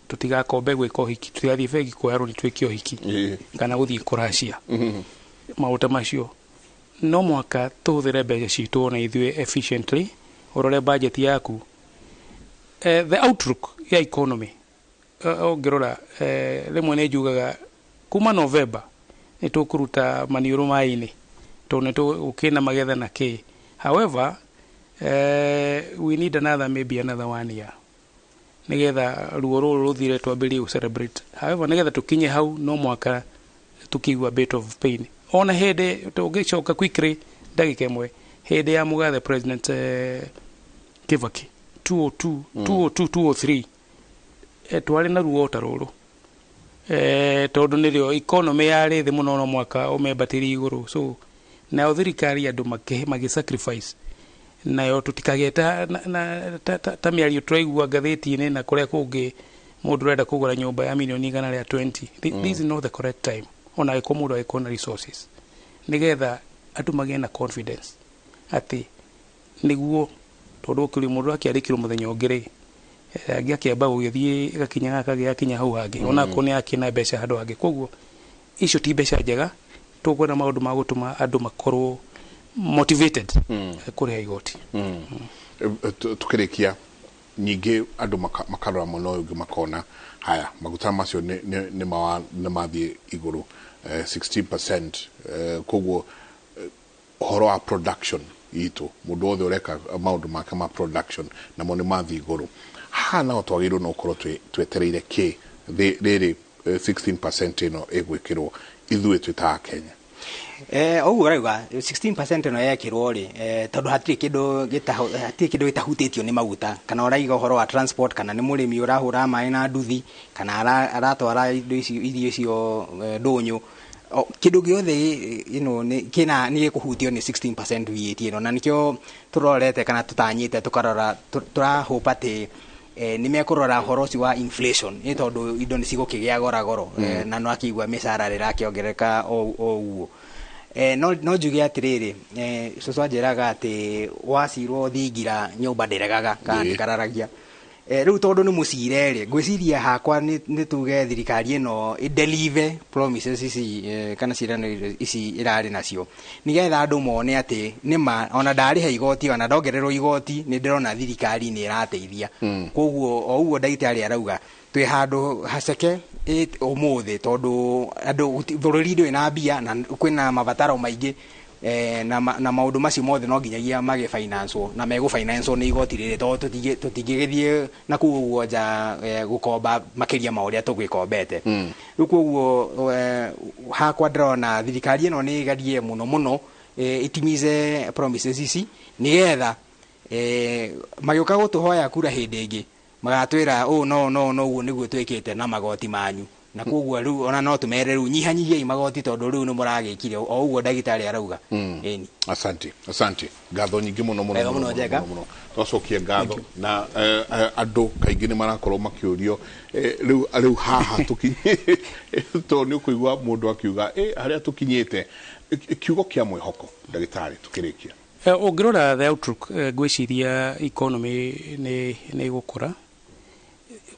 Tũtigakombe gwĩka ũhiki, tũtigathiĩ bengi kuoya rũni twĩke ũhiki kana gũthiĩ kũracia maũndũ ta macio. No mũhaka tũhũthĩre mbeca citũ na ithuĩ efficiently. Ũrore budget yaku, the outlook ya economy. Ũngĩrora, rĩmwe nĩ njugaga kuma November nĩ tũkũruta maniũrũ maĩ-inĩ tondũ nĩ gũkĩna magetha na kĩ. However, we need another, maybe another one year, nigetha ruo rũrũ rũthire, twambĩrĩrie gũ celebrate. However, nigetha tũkinye hau no mũhaka tũkĩigua bit of pain. Ona hĩndĩ tũngĩcoka quickly ndagĩka ĩmwe, hĩndĩ ya mũgathe President Kibaki 202, 202, 203, twarĩ na ruo ta rũrũ, tondũ nĩrĩo economy yarĩ thĩ mũno, no mwaka ũmembatĩrie igũrũ. So nayo thirikari andũ magĩ sacrifice nayo, tũtikagĩe ta mĩario tũraigua ngathĩti-inĩ na kũrĩa kũngĩ, mũndũ ũrenda kũgũra nyũmba ya mirioni 120. This is not the correct time, ona angĩkorwo mũndũ angĩkorwo na resources, nĩgetha andũ magĩe na confidence atĩ nĩguo, tondũ ũkĩũria mũndũ akĩandĩkirwo mũthenya ũngĩ rĩ, angĩ akĩamba gũgĩthiĩ gakinya gaka gĩgakinya hau hangĩ, onakorwo nĩ akĩna mbeca handũ hangĩ. Koguo icio ti mbeca njega. Tũkwenda maũndũ ma gũtũma andũ makorwo motivated kũrĩha igoti. Tukĩrĩkia, ningĩ andũ makarora mwena ũyũ ũngĩ makona haya maguta macio nĩ mathiĩ igũrũ 16%, koguo ũhoro wa production itũ, mũndũ wothe ũreka maũndũ make ma production namo nĩ mathiĩ igũrũ. Haha naho twagĩrĩirwo no gũkorwo twetereire kĩ rĩrĩ 16% ĩno ĩgwĩkĩrwo ithuĩ twĩ ta Akenya? Ũguo ũrauga 16% ĩno yekĩrwo rĩ, tondũ hatirĩ kĩndũ gĩtahutĩtio nĩ maguta, kana ũraiga ũhoro wa transport, kana nĩ mũrĩmi ũrahũra maĩ na nduthi, kana aratwara indo icio, irio icio, ndũnyũ, kĩndũ gĩothe nĩ kĩna nĩ gĩkũhutio nĩ 16% VAT ĩno. Na nĩkĩo tũrorete kana tũtanyĩte, tũkarora, tũrahope atĩ nĩ mekũrora ũhoro ũcio wa inflation, nĩ tondũ indo nĩ cigũkĩgĩa goro na no akĩigua mĩcara ĩrakĩongerereka o ũguo. No njuge atĩrĩrĩ, cũcũ anjĩraga atĩ wacirwo thingira nyũmba ndĩregaga kana ndĩkararagia. Rĩu tondũ nĩ mũcire rĩ, ngwĩciria hakwa nĩ tuge thirikari ĩno ĩdeliver promises ici, kana ciĩranĩro ici ĩrarĩ nacio, nĩgetha andũ mone atĩ nĩma ona ndarĩha igoti, ona ndongererwo igoti, nĩ ndĩrona thirikari nĩ ĩrateithia. Koguo o ũguo ndagĩtarĩ arauga, twĩ handũ haceke ũmũthĩ, tondũ andũ bũrũri ndũrĩ na mbia na kwĩna mabataro maingĩ, na maũndũ macio mothe no nginyagia magĩ financewo, na megũ financewo nĩ igoti rĩrĩ, tondũ tũtingĩgĩthiĩ na kũu ũguo nja gũkomba makĩria ma ũrĩa tũgĩkombete. Rĩu koguo hakwa ndĩrona thirikari ĩno nĩ ĩgerie mũno mũno itimize promises ici, nĩgetha Magĩũka gũtũhoya kura hĩndĩ ĩngĩ, magatwĩra ũũ no no no ũguo nĩguo twĩkĩte na magoti manyu, na koguo rĩu ona no tũmere rĩu nyihanyihiai magoti, tondũ rĩu nĩ mũragĩkire o ũguo ndagĩtarĩ arauga. Ĩni. Asante, asante, ngatho nyingĩ mũno mũno. Wega mũno, Njenga. Mũno twacokia ngatho. Na andũ kaingĩ nĩ marakorwo makĩũrio, rĩu haha tũkinyĩte, tondũ nĩ ũkũigua mũndũ akiuga, harĩa tũkinyĩte. Kiugo kĩa mwĩhoko, ndagĩtarĩ, tũkĩrĩkia. Ũngĩrora the outlook, ngwĩciria economy nĩ ĩgũkũra.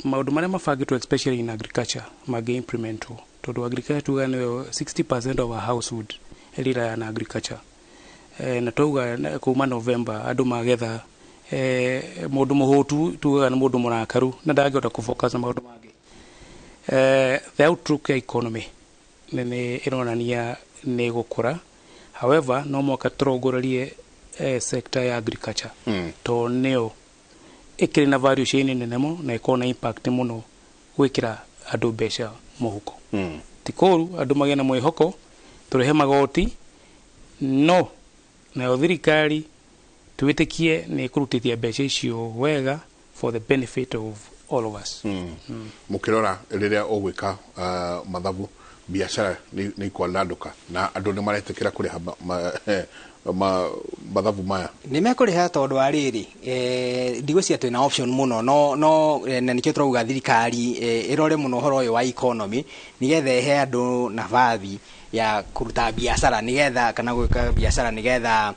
Maũndũ marĩa mabangĩtwo, especially in agriculture, mangĩ implementwo, tondũ agriculture tuga nĩyo 60% of our household rely on agriculture. Na twauga kuma November andũ magetha, mũndũ mũhũtu tugaga nĩ mũndũ mũrakaru na ndangĩhota kũfocus na maũndũ mangĩ. The outlook ya economy nĩ ĩronania nĩ ĩgũkũra. However, no mũhaka tũrongorerie sector ya agriculture, tondũ nĩyo ĩkĩrĩ na value chain nene mũno na ĩkorwo na impact mũno gwĩkĩra andũ mbeca mũhuko. Ti kũru andũ magĩe na mwĩhoko tũrĩhe magoti, no nayo thirikari twĩtĩkie nĩ ĩkũrutithia mbeca icio wega for the benefit of all of us. Mũkĩrora rĩrĩa ũgwĩka mathabu, biacara nĩ ikwandandũka na andũ nĩ maretĩkĩra kũrĩha mathabu maya? Nĩ mekũrĩha, tondũ wa rĩrĩ, ndigwĩciria twĩna option mũno, no na nĩkĩo tũrauga thirikari ĩrore mũno ũhoro ũyũ wa economy, nĩgetha ĩhe andũ nabathi ya kũruta biacara, nĩgetha kana gwĩka biacara, nĩgetha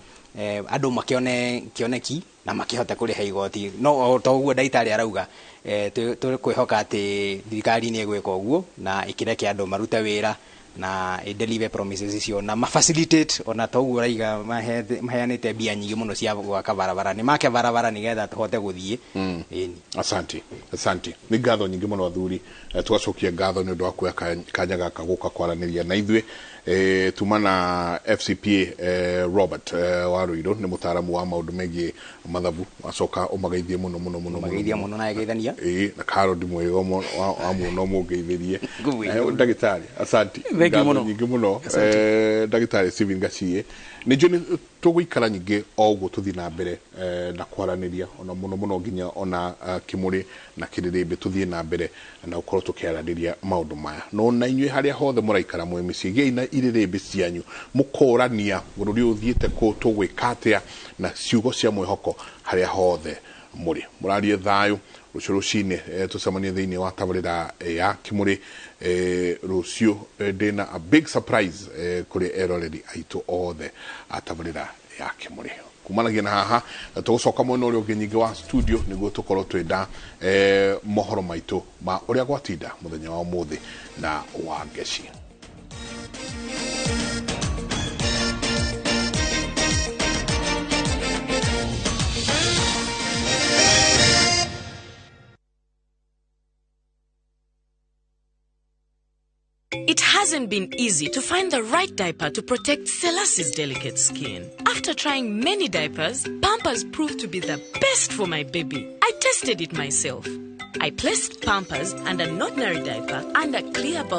andũ makĩone kĩoneki na makĩhote kũrĩha igoti. No o ta ũguo ndagĩtarĩ arauga, tũkwĩhoka atĩ thirikari nĩ ĩgwĩka ũguo na ĩkĩreke andũ marute wĩra na ĩ deliver promises icio na ma facilitate, ona ta ũguo ũraiga maheanĩte mbia nyingĩ mũno cia gwaka barabara, nĩ make barabara nĩgetha tũhote gũthiĩ. Ĩni. Asante, asante, nĩ ngatho nyingĩ mũno athuri. Tũgacokia ngatho nĩ ũndũ wa kuoya kanya gaka gũka kwaranĩria na ithuĩ. Tuma na FCPA Robert wa Ruiru, nĩ mũtaaramu wa maũndũ megiĩ mathabu. Wacoka ũmageithie mũno mũno mũno. Ũmageithia mũno na geithania. Ĩĩ, na Carol mwega wa muno mũngeithĩrie. Ngũmũgeithia. Ndagĩtarĩ, asante. Thank you Ngatho mũno. nyingĩ mũno. Asante. Ndagĩtarĩ Stephen Gaciĩ, nĩ njũĩ nĩ tũgũikara nyingĩ o ũguo tũthiĩ na mbere na kwaranĩria, ona mũno mũno nginya ona Kĩmũrĩ na Kĩrĩrĩmbĩ, tũthiĩ na mbere na gũkorwo tũkĩaranĩria maũndũ maya. No na inyuĩ harĩa hothe mũraikara mwĩ mĩciĩ, gĩai na irĩrĩmbĩ cianyu, mũkorania bũrũri ũyũ ũthiĩte kũ, tũgwĩka atĩa, na ciugo cia mwĩhoko harĩa hothe mũrĩ. Mũrarie thayũ. Rũciũ rũcinĩ tũcemanie thĩinĩ wa tabarĩra ya Kĩmũrĩ. Rũciũ ndĩna a big surprise kũrĩ eroreri aitũ othe a tabarĩra ya Kĩmũrĩ. Kumanagia na haha, tũgũcoka mwena ũrĩa ũngĩ nyingĩ wa studio nĩguo tũkorwo twĩna mohoro maitũ ma ũrĩa gwatinda mũthenya wa ũmũthĩ na wa ngeci. It hasn't been easy to find the right diaper to protect Selassie's delicate skin. After trying many diapers, Pampers proved to be the best for my baby. I tested it myself. I placed Pampers and an ordinary diaper under clear bowl.